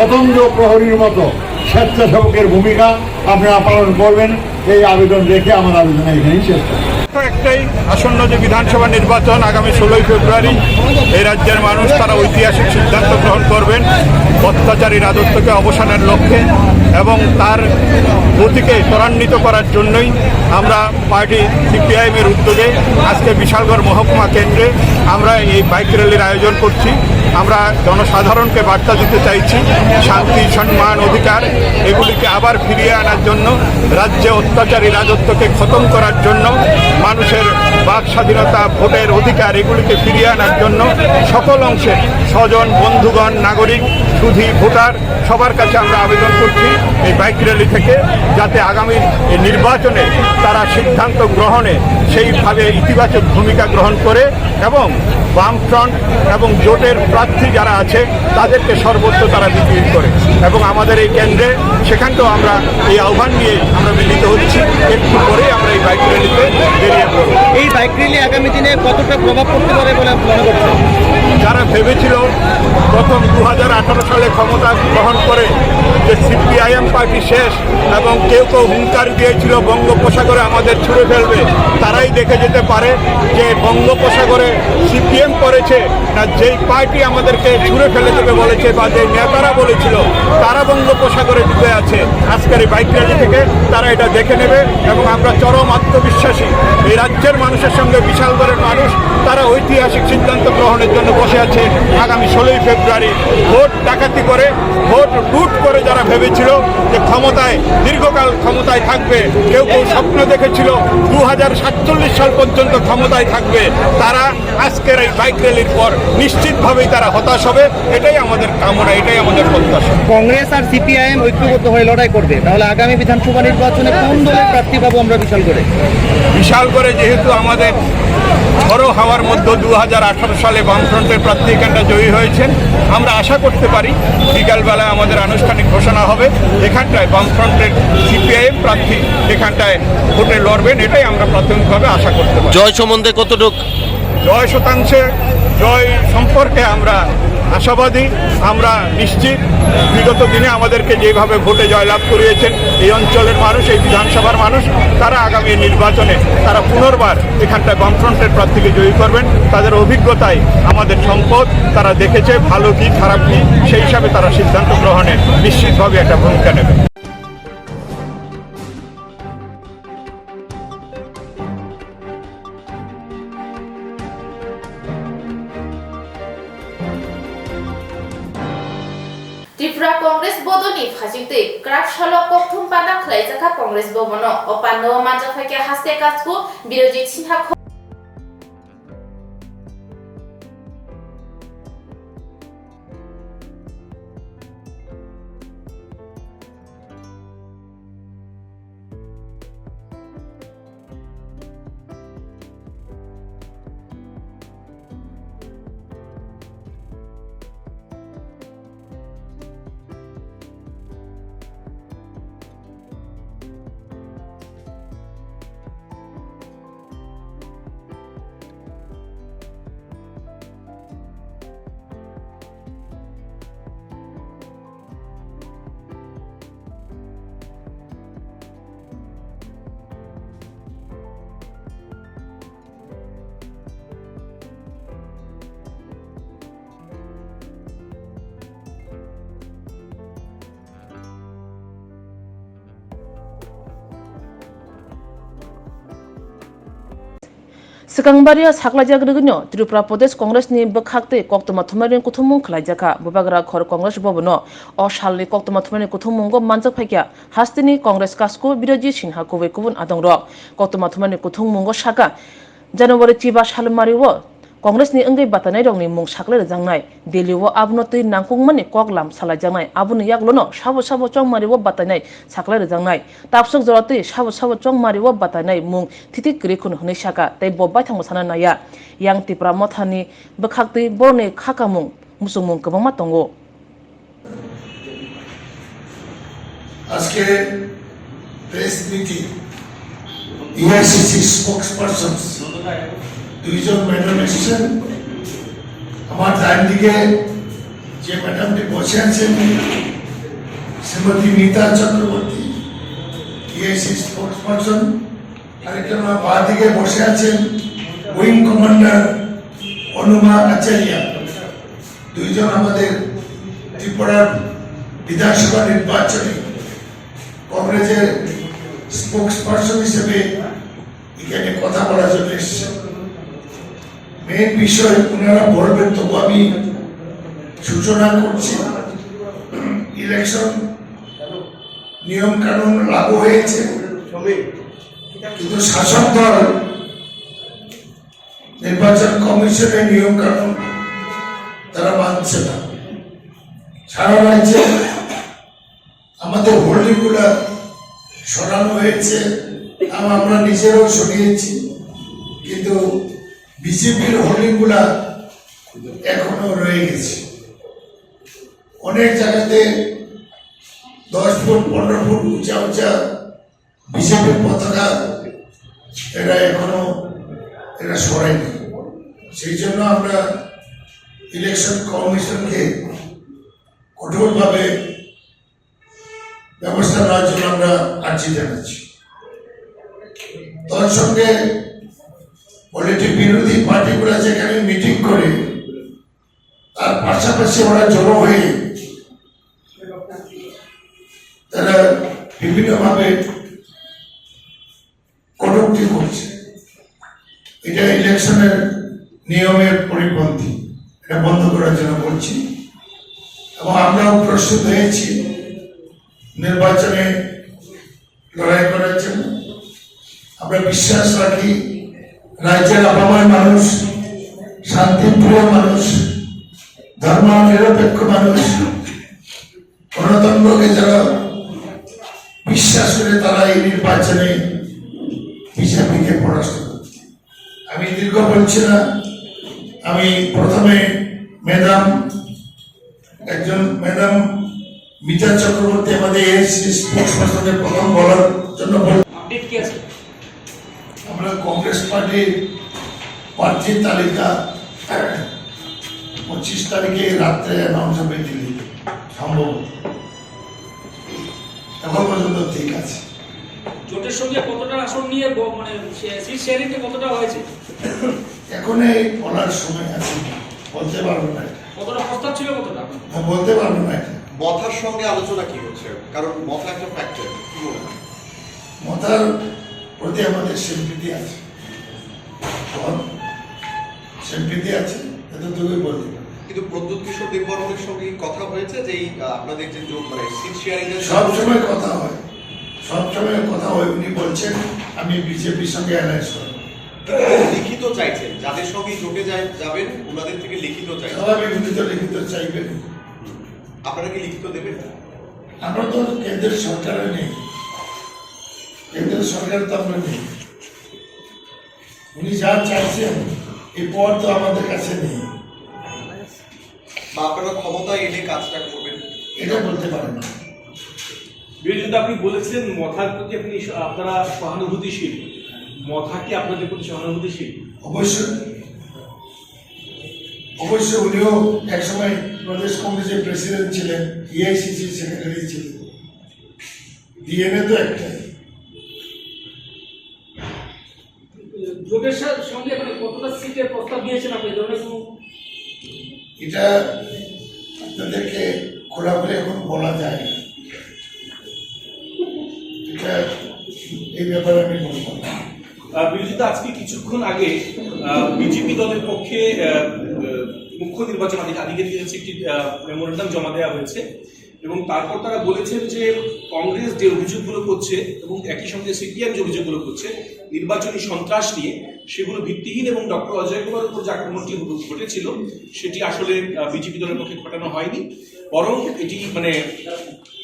অতন্দ্র প্রহরীর মতো স্বেচ্ছাসেবকের ভূমিকা আপনারা পালন করবেন, এই আবেদন রেখে আমার আলোচনা এখানেই শেষ করছি। তো একটাই, আসন্ন যে বিধানসভা নির্বাচন আগামী ষোলোই ফেব্রুয়ারি, এই রাজ্যের মানুষ তারা ঐতিহাসিক সিদ্ধান্ত গ্রহণ করবেন অত্যাচারী রাজত্বকে অবসানের লক্ষ্যে, এবং তার গতিকে ত্বরান্বিত করার জন্যই আমরা পার্টি সিপিআইএম এর উদ্যোগে আজকে বিশালগড় মহকুমা কেন্দ্রে আমরা এই বাইক র্যালির আয়োজন করছি। আমরা জনসাধারণকে বার্তা দিতে চাইছি, শান্তি, সম্মান, অধিকার এগুলিকে আবার ফিরিয়ে আনার জন্য, রাজ্যে অত্যাচারী রাজত্বকে খতম করার জন্য, মানুষের বাক স্বাধীনতা, ভোটের অধিকার এগুলিকে ফিরিয়ে আনার জন্য সকল অংশে স্বজন, বন্ধুগণ, নাগরিক, সুধী, ভোটার সবার কাছে আমরা আবেদন করছি এই বাইক র্যালি থেকে, যাতে আগামী এই নির্বাচনে তারা সিদ্ধান্ত গ্রহণে সেইভাবে ইতিবাচক ভূমিকা গ্রহণ করে এবং বামফ্রন্ট এবং জোটের প্রার্থী যারা আছে, তাদেরকে সর্বত্র তারা বিজয়ী করে। এবং আমাদের এই কেন্দ্রে, সেখানটাও আমরা এই আহ্বান নিয়ে আমরা মিলিত হচ্ছি। একটু পরেই আমরা এই বাইক র্যালিতে বেরিয়ে পড়ব। এই বাইক র্যালি আগামী দিনে কতটা প্রভাব পড়তে পারে বলে আপনি মনে করছেন? যারা ভেবেছিল প্রথম দু হাজার আঠারো সালে ক্ষমতা গ্রহণ করে যে সিপিআইএম পার্টি শেষ, এবং কেউ কেউ হুঙ্কার দিয়েছিল বঙ্গোপসাগরে আমাদের ছুঁড়ে ফেলবে, তারাই দেখে যেতে পারে যে বঙ্গোপসাগরে সিপিএম পড়েছে না যেই পার্টি আমাদেরকে ছুঁড়ে ফেলে দেবে বলেছে বা যে নেতারা বলেছিল তারা বঙ্গোপসাগরে ডুবে আছে। আজকের এই বাইক র্যালি থেকে তারা এটা দেখে নেবে এবং আমরা চরম আত্মবিশ্বাসী এই রাজ্যের মানুষের সঙ্গে। বিশালগড়ের মানুষ, তারা ঐতিহাসিক সিদ্ধান্ত গ্রহণের জন্য বসে আছে। আগামী ষোলোই ফেব্রুয়ারি ভোট ডাকাতি করে, ভোট লুট করে যারা ভেবেছিল যে ক্ষমতায়, দীর্ঘকাল ক্ষমতায় থাকবে, কেউ কেউ স্বপ্ন দেখেছিল দু হাজার সাতচল্লিশ সাল পর্যন্ত ক্ষমতায় থাকবে, তারা আজকের এই বাইক র্যালির পর নিশ্চিতভাবেই তারা হতাশ হবে। এটাই আমাদের কামনা, এটাই আমাদের প্রত্যাশা। কংগ্রেস আর সিপিআইএম ঐক্যবদ্ধ হয়ে লড়াই করবে, তাহলে আগামী বিধানসভা নির্বাচনে কোন দলের প্রার্থী পাবো আমরা বিশালগড়ে? বিশালগড়ে যেহেতু আমাদের ঝড়ো হাওয়ার মধ্যে দু হাজার আঠারো সালে বামফ্রন্টের প্রার্থী এখানটা জয়ী হয়েছেন, আমরা আশা করতে পারি বিকালবেলা আমাদের আনুষ্ঠানিক ঘোষণা হবে, এখানটায় বামফ্রন্টের সিপিআইএম প্রার্থী এখানটায় ভোটে লড়বেন, এটাই আমরা প্রাথমিকভাবে আশা করতে পারি। জয় সম্বন্ধে কতটুক? জয় শতাংশে জয় সম্পর্কে আমরা আশাবাদী, আমরা নিশ্চিত। বিগত দিনে আমাদেরকে যেভাবে ভোটে জয়লাভ করিয়েছেন এই অঞ্চলের মানুষ, এই বিধানসভার মানুষ, তারা আগামী নির্বাচনে তারা পুনর্বার এখানটায় বামফ্রন্টের প্রার্থীকে জয়ী করবেন। তাদের অভিজ্ঞতায় আমাদের সম্পদ, তারা দেখেছে ভালো কি খারাপ কি, সেই হিসাবে তারা সিদ্ধান্ত গ্রহণে নিশ্চিতভাবে একটা ভূমিকা নেবে। Tripura Congress bodolni phaichingtwi kwrak salo kokthum panda khlaijak kha Congress bhabono. O pandao manjak phaikha haste kasku Birojit Sinha. Swkang baria saklaijak rwgwino Tripura Pradesh Congress ni bwkhak tei koktwma thumnairokni kuthumung khlaijak kha. Bubagra khor Congress bhabono o salni koktwma thumnairokni kuthummungo manjak phaikha hasteni Congress kasku Birojit Sinha kubui kubun adongrok. Koktwma thumnairokni kuthummungo sakha, January chiba salmario Congress ni wngwi batainairokni mung saklai rwjaknai. Delhi o abono twi nangkukmani kok lam salaijaknai. Aboni yaklono sabo sabo chongmario batainai saklai rwjaknai. Tapsok jora twi sabo sabo chongmario batainai mung thiti kwrwi khun hwnwi sakha, tei bo baithangbo sana naiya. Yang Tipra Mothani bwkhaktwi borokni khakamung muchungmung kwbangma tongo. আজকে press meeting, AICC spokesperson দুইজন ম্যাডাম এসেছেন। আমার ডান দিকে যে ম্যাডামটি বসে আছেন, শ্রীমতী মিতা Chakraborty, AIC spokesperson. আরেকজন আমার বাঁ দিকে বসে আছেন উইং কমান্ডার অনুমা আচার্য। দুইজন আমাদের ত্রিপুরার বিধানসভা নির্বাচনে কংগ্রেসের স্পোকসপারসন হিসেবে এখানে কথা বলার জন্য এসেছেন। মেইন বিষয় ওনারা বলবেন, তবু আমি সূচনা করছি। ইলেকশন নিয়ম কানুন লাগু হয়েছে, কিন্তু শাসক দল নির্বাচন কমিশনের নিয়ম কানুন তারা মানছে না। সারা রাজ্যে আমাদের হোর্ডিং গুলা সরানো হয়েছে, এবং আমরা নিজেরাও সরিয়েছি, কিন্তু বিজেপির হোর্ডিং গুলা এখনো রয়ে গেছে। অনেক জায়গাতে দশ ফুট, পনেরো ফুট উঁচা উঁচা বিজেপির পতাকা এরা এখনো এরা সরায়নি। সেই জন্য আমরা ইলেকশন কমিশনকে কঠোরভাবে ব্যবস্থা নেওয়ার জন্য আমরা আর্জি জানাচ্ছি। তার সঙ্গে পলিটিক বিরোধী পার্টিগুলো যেখানে মিটিং করে, তার পাশাপাশি ওরা জড়ো হয়ে তারা বিভিন্নভাবে কটূক্তি করছে। এটা ইলেকশনের নিয়মের পরিপন্থী, এটা বন্ধ করার জন্য বলছি। এবং আমরাও প্রস্তুত হয়েছি নির্বাচনে লড়াই করার জন্য। আমরা বিশ্বাস রাখি রাজ্যের আপামর মানুষ, শান্তিপ্রিয় মানুষ, ধর্ম নিরপেক্ষ মানুষ, গণতন্ত্রকে যারা বিশ্বাস করে তারা এই নির্বাচনে বিজেপিকে পরাস্ত করবে। আমি দীর্ঘ বলছি না, আমি প্রথমে ম্যাডাম, একজন ম্যাডাম মিতা চক্রবর্তী আমাদের এসসি স্পোর্টস পার্সনের প্রথম বলার জন্য বল। আপডেট কি আছে? আমরা কংগ্রেস পার্টির প্রার্থী তালিকা পঁচিশ তারিখে রাত্রে অ্যানাউন্স হবে দিল্লিতে, সম্ভবত। এখন পর্যন্ত ঠিক আছে। জোটের সঙ্গে কতটা আসন নিয়ে ব-, মানে, সে-, সিট শেয়ারিংটা কতটা হয়েছে? এখন এই বলার সময় আছে না, বলতে পারবো না এটা। কতটা প্রস্তাব ছিল, কতটা? না, বলতে পারবো না এটা। মথার সঙ্গে আলোচনা কি হচ্ছে? কারণ মথা একটা ফ্যাক্টর, কি মনে হয়? মথার প্রতি আমাদের সিম্পিতি আছে, এখন সিম্পিতি আছে, এতটুকুই বলতে পারি। কিন্তু প্রদ্যুৎ কিশোর দেববর্মনের সঙ্গে কি কথা হয়েছে যে এই, আহ, আপনাদের যে জোট, মানে, সিট শেয়ারিং এর সব সময় কথা হয়, সব সময় কথা হয়। উনি বলছেন, "আমি বিজেপির সঙ্গে অ্যালায়েন্স করব।" লিখিত চাইছেন, যাদের সঙ্গে জোটে যায়, যাবেন, ওনাদের থেকে লিখিত চাইছেন। স্বাভাবিক, উনি তো লিখিত চাইবেন। আপনারা কি লিখিত দেবেন? আমরা তো কেন্দ্রের সরকারে নেই, কেন্দ্রের সরকার তো আমরা নেই। উনি যা চাইছেন, এই পদ তো আমাদের কাছে নেই। বা আপনারা ক্ষমতায় এলে কাজটা করবেন? এটা বলতে পারেন না। বিরোধী দল, আপনি বলেছিলেন মথার প্রতি আপনি স-, আপনারা সহানুভূতিশীল। মথা কি আপনাদের প্রতি সহানুভূতিশীল? অবশ্যই, অবশ্যই। উনিও একসময় প্রদেশ কংগ্রেসের প্রেসিডেন্ট ছিলেন, এআইসিসি সেক্রেটারি ছিলেন। ডিএনএ তো একটাই। জোটের সা-, সঙ্গে মানে কতটা সিটের প্রস্তাব দিয়েছেন আপনি? এই ধরনের কোনো এটা আপনাদেরকে খোলাখুলি এখন বলা যায় না। এটা, এই ব্যাপারে আমি বলবো না। আহ, বিরোধী দল, আজকে কিছুক্ষণ আগে, আহ, বিজেপি দলের পক্ষে, আহ, আহ, মুখ্য নির্বাচন আধিক-, আধিকারিকের কাছে একটি, আহ, মেমোরেন্ডাম জমা দেওয়া হয়েছে এবং তারপর তারা বলেছেন যে কংগ্রেস যে অভিযোগগুলো করছে এবং একই সঙ্গে সিপিএম যে অভিযোগগুলো করছে নির্বাচনী সন্ত্রাস নিয়ে, সেগুলো ভিত্তিহীন এবং ডক্টর অজয় কুমারের উপর যে আক্রমণটি ঘটেছিল, সেটি আসলে, আহ, বিজেপি দলের পক্ষে ঘটানো হয়নি, বরং এটি, মানে,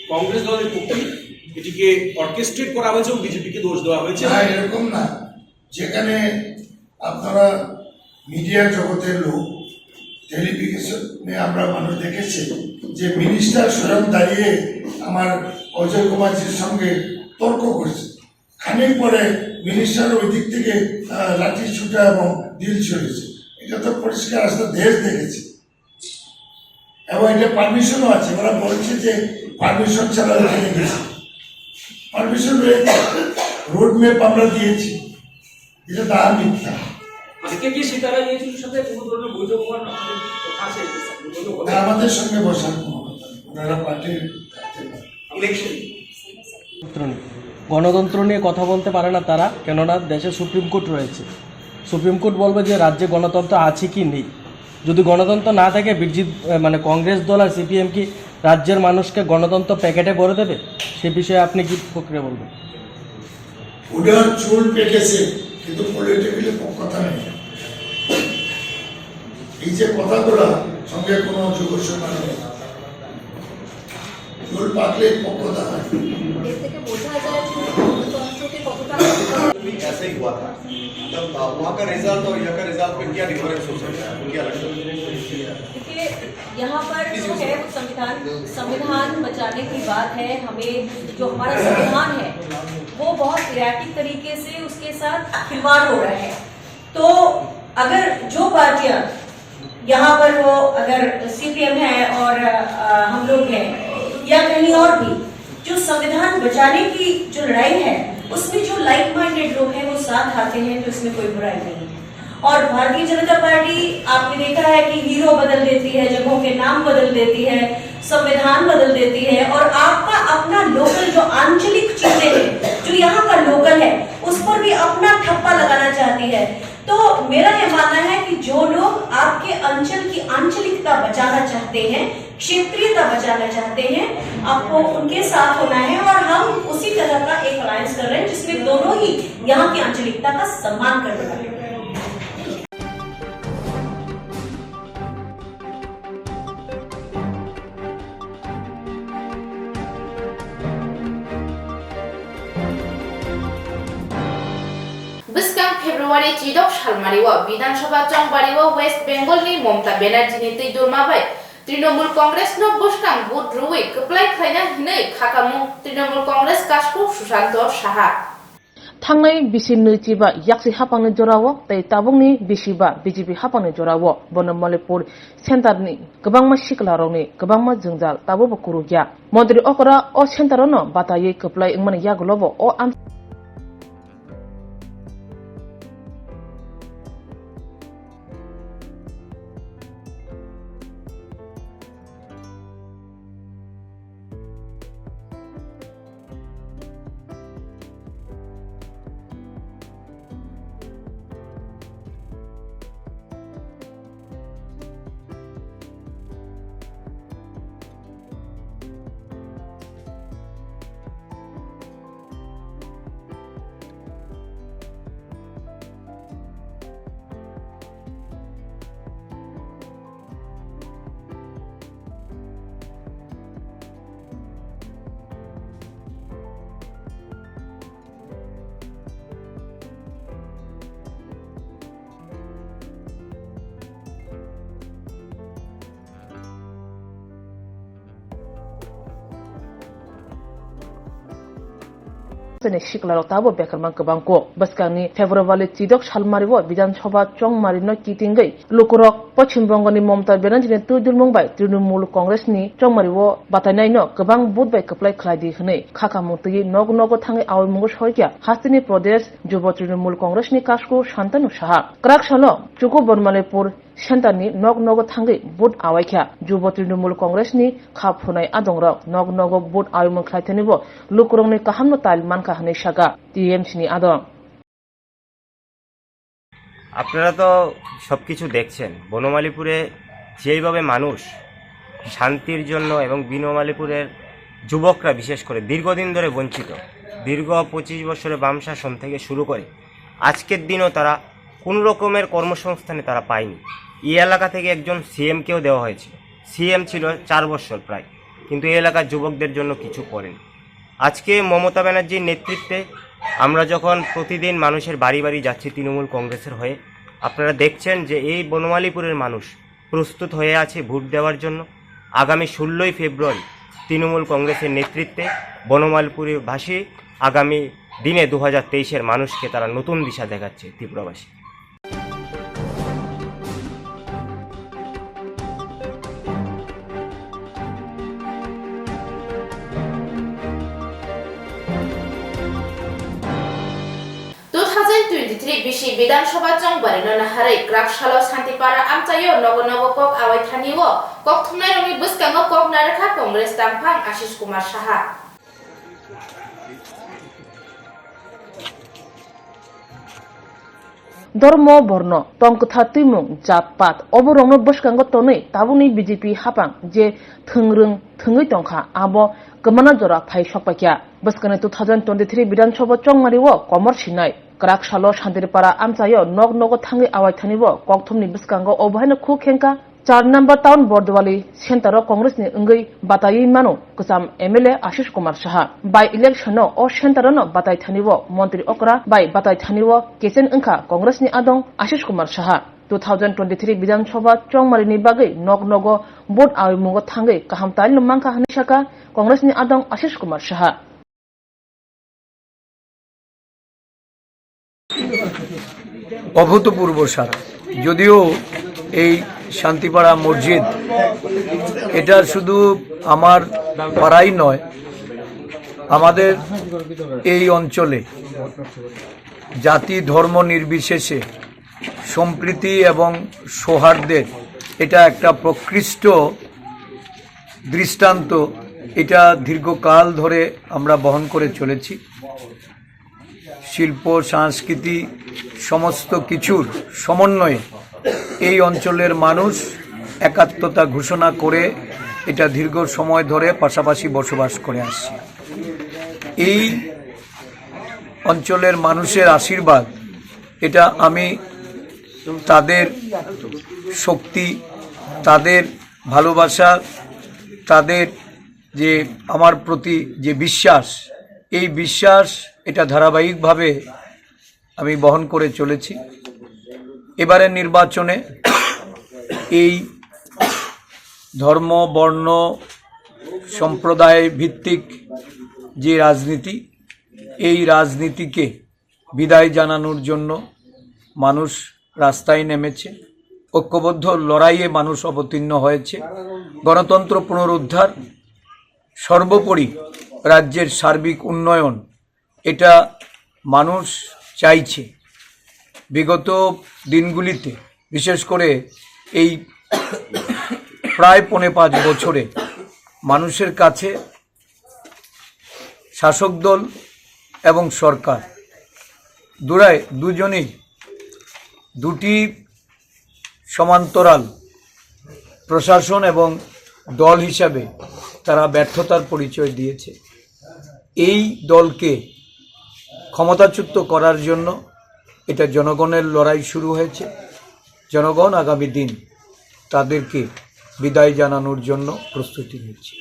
কংগ্রেস দলের পক্ষে এটিকে অর্কেস্ট্রেট করা হয়েছে এবং বিজেপিকে দোষ দেওয়া হয়েছে। না, এরকম না। যেখানে আপনারা মিডিয়া জগতের লোক, টেলিভিশনে আমরা মানুষ দেখেছি যে মিনিস্টার স্বয়ং দাঁড়িয়ে আমার অজয় কুমারজির সঙ্গে তর্ক করেছে। খানিক পরে মিনিস্টার ওই দিক থেকে, আহ, লাঠি ছুটা এবং ঢিল ছুড়েছে। এটা তো পরিষ্কার, আস্তা দেশ দেখেছে। এবং এটা পারমিশনও আছে, ওরা বলছে যে পারমিশন ছাড়া ওখানে গেছে। পারমিশন রয়েছে, রোড ম্যাপ আমরা দিয়েছি, এটা তা মিথ্যা। আজকে কি সীতারাম ইয়েচুরির সাথে কোনো ধরনের বৈঠক হওয়ার আপনাদের কি কথা আছে? বৈঠক হবে? না, আমাদের সঙ্গে বসার কোনো কথা নেই, ওনারা পার্টির থাকতে পারে। ইলেকশন। গণতন্ত্র নিয়ে, গণতন্ত্র নিয়ে কথা বলতে পারে না তারা, কেননা দেশে সুপ্রিম কোর্ট রয়েছে। সুপ্রিম কোর্ট বলবে যে রাজ্যে গণতন্ত্র আছে কি নেই। যদি গণতন্ত্র না থাকে, বিরোধী, আহ, মানে, কংগ্রেস দল আর সিপিএম কি রাজ্যের মানুষকে গণতন্ত্র প্যাকেটে ভরে দেবে? সে বিষয়ে আপনি কি প্রক্রিয়া বলবেন? ওনার চুল পেকেছে, কিন্তু পলিটিক্যালি কথা নেই। এই যে কথাগুলা, সঙ্গে কোনো যোগসূত্র নেই। চুল পাকলে পক্কতা হয়। এর থেকে বোঝা যায় যে গণতন্ত্রকে কতটা ऐसा ही हुआ था। तब, अ, वहाँ का रिजल्ट और यहाँ का रिजल्ट में क्या डिफरेंस हो सकता है, क्या लगता है? देखिए, यहाँ पर जो है वो संविधान, संविधान बचाने की बात है। हमें जो हमारा संविधान है वो बहुत इराटिक तरीके से उसके साथ खिलवाड़ हो रहा है। तो अगर जो पार्टियां यहाँ पर वो अगर सीपीएम है और, अ, हम लोग हैं या कहीं और भी, जो संविधान बचाने की जो लड़ाई है, उसमें जो लाइक माइंडेड लोग हैं वो साथ आते हैं तो इसमें कोई बुराई नहीं है। और भारतीय जनता पार्टी, आपने देखा है कि हीरो बदल देती है, जगहों के नाम बदल देती है, संविधान बदल देती है और आपका अपना लोकल जो आंचलिक चीजें हैं, जो यहाँ का लोकल है, उस पर भी अपना ठप्पा लगाना चाहती है। तो मेरा ये मानना है कि जो लोग आपके अंचल की आंचलिकता बचाना चाहते हैं, क्षेत्रीयता बचाना चाहते हैं, आपको उनके साथ होना है और हम उसी तरह का एक अलायंस कर रहे हैं जिसमें दोनों ही यहाँ की आंचलिकता का सम्मान करने वाले हैं। Bwskang February chidok salmari o Bidhan Sabha chongbari o West Bengal ni Mamata Banerjee ni twi dulma bai Trinamool Congress no bwskang vote rwui kwplai khlaina hinwi khakamung Trinamool Congress kasku Sushanta Saha. Thangnai bisi nwi chiba yaksi hapangni jorao tei tabukni bisi ba B J P hapangni jorao Bonomalipur centre ni kwbangma siklarokni kwbangma jwngjal tabukbo kurukya. Montri okra o centre-o no bataiwi kwplai wngmani yagulobo o am- Chini siklarok tabo bekerma kwbang kok. Bwskangni February chidok salmari o Bidhan Sabha chongmari no kitingwi lukurok Poschim Bongo ni Mamata Banerjee ni twi dulmung bai Trinamool Congress ni chongmari o batainai no kwbang vote bai kwplai khlai di hwnwi khakamung twi nog nogo thangwi awi mungo soikya hasteni Pradesh Jubo Trinamool Congress ni kasku Shantanu Saha. Kwrak salo Chuku Bonomalipur Centre ni nok nogo thangwi vote awaikha. Jubo Trinamool Congress ni kha phunai adongrok nok nogo vote awimung khlaithanibo lukurokni kahamno tail mankha hwnwi saka T M C ni adong. আপনারা তো সবকিছু দেখছেন, বনমালীপুরে যেইভাবে মানুষ শান্তির জন্য এবং বনমালীপুরের যুবকরা বিশেষ করে দীর্ঘদিন ধরে বঞ্চিত, দীর্ঘ পঁচিশ বছরের বাম শাসন থেকে শুরু করে আজকের দিনও তারা কোনো রকমের কর্মসংস্থানে তারা পায়নি। এই এলাকা থেকে একজন সিএমকেও দেওয়া হয়েছিল, সিএম ছিল চার বছর প্রায়, কিন্তু এই এলাকার যুবকদের জন্য কিছু করেনি। আজকে মমতা ব্যানার্জির নেতৃত্বে আমরা যখন প্রতিদিন মানুষের বাড়ি বাড়ি যাচ্ছি তৃণমূল কংগ্রেসের হয়ে, আপনারা দেখছেন যে এই বনমালীপুরের মানুষ প্রস্তুত হয়ে আছে ভোট দেওয়ার জন্য। আগামী ষোলোই ফেব্রুয়ারি তৃণমূল কংগ্রেসের নেতৃত্বে বনমালীপুরবাসী আগামী দিনে দু হাজার তেইশের মানুষকে তারা নতুন দিশা দেখাচ্ছে ত্রিপুরাবাসী। Two thousand twenty-three bisi Bidhan Sabha chongbari no naharwi kwrak salo Santipara amchaio nogo nogo kok awai thani o kok thumnai rokni bwskango kok narwkha Congress tangphang Ashish Kumar Saha. Dhormo, borno, tong kwthar twimung, jat pat, oborokno bwskango tonwi tabukni B J P hapang je thwngrwng thwngwi tongkha, abo kwmana jora phai sokpaikha. Bwskangni two thousand twenty-three Bidhan Sabha chongmari o komor sinai kwrak salo Santipara amchaio nok nogo thangwi awai thanibo kokthumni bwskango obo haino khuk khengkha Char number town Bordowali center o Congress ni wngwi bataiwi mano kwcham M L A Ashish Kumar Saha. By election no o center o no batai thani o montri okra bai batai thani o kechen wngkha Congress ni adong Ashish Kumar Saha. Two thousand twenty-three Bidhan Sabha chongmari ni bagwi nok nogo vote awi mungo thangwi kaham talino mankha hwnwi sakha Congress ni adong Ashish Kumar Saha. অভূতপূর্ব সারা। যদিও এই শান্তিপাড়া মসজিদ, এটা শুধু আমার পাড়াই নয়, আমাদের এই অঞ্চলে জাতি ধর্ম নির্বিশেষে সম্প্রীতি এবং সৌহার্দ্যের এটা একটা প্রকৃষ্ট দৃষ্টান্ত। এটা দীর্ঘকাল ধরে আমরা বহন করে চলেছি। শিল্প, সংস্কৃতি, সমস্ত কিছুর সমন্বয়ে এই অঞ্চলের মানুষ একাত্মতা ঘোষণা করে এটা দীর্ঘ সময় ধরে পাশাপাশি বসবাস করে আসছে। এই অঞ্চলের মানুষের আশীর্বাদ, এটা আমি তাদের শক্তি, তাদের ভালোবাসা, তাদের যে আমার প্রতি যে বিশ্বাস, এই বিশ্বাস এটা ধারাবাহিকভাবে আমি বহন করে চলেছি। এবারের নির্বাচনে এই ধর্ম, বর্ণ, সম্প্রদায় ভিত্তিক যে রাজনীতি, এই রাজনীতিকে বিদায় জানানোর জন্য মানুষ রাস্তায় নেমেছে। ঐক্যবদ্ধ লড়াইয়ে মানুষ অবতীর্ণ হয়েছে। গণতন্ত্র পুনরুদ্ধার, সর্বোপরি রাজ্যের সার্বিক উন্নয়ন, এটা মানুষ চাইছে। বিগত দিনগুলিতে, বিশেষ করে এই প্রায় পৌনে পাঁচ বছরে, মানুষের কাছে শাসক দল এবং সরকার দুরাই দুজনেই দুটি সমান্তরাল প্রশাসন এবং দল হিসাবে তারা ব্যর্থতার পরিচয় দিয়েছে। এই দলকে ক্ষমতাচ্যুত করার জন্য এটা জনগণের লড়াই শুরু হয়েছে। জনগণ আগামী দিন তাদেরকে বিদায় জানানোর জন্য প্রস্তুতি নিচ্ছে।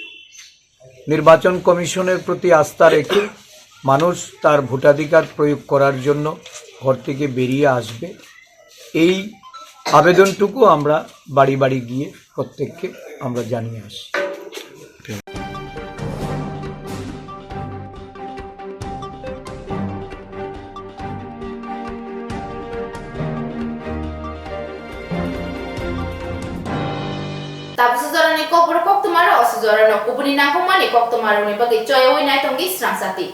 নির্বাচন কমিশনের প্রতি আস্থা রেখে মানুষ তার ভোটাধিকার প্রয়োগ করার জন্য ঘর থেকে বেরিয়ে আসবে, এই আবেদনটুকু আমরা বাড়ি বাড়ি গিয়ে প্রত্যেককে আমরা জানিয়ে আসি। Tabuksa jorani kokborok koktwma rok, aswk jorano kubuni nangkukmani koktwma rokni bagwi choyaui naitongdi swrang chati.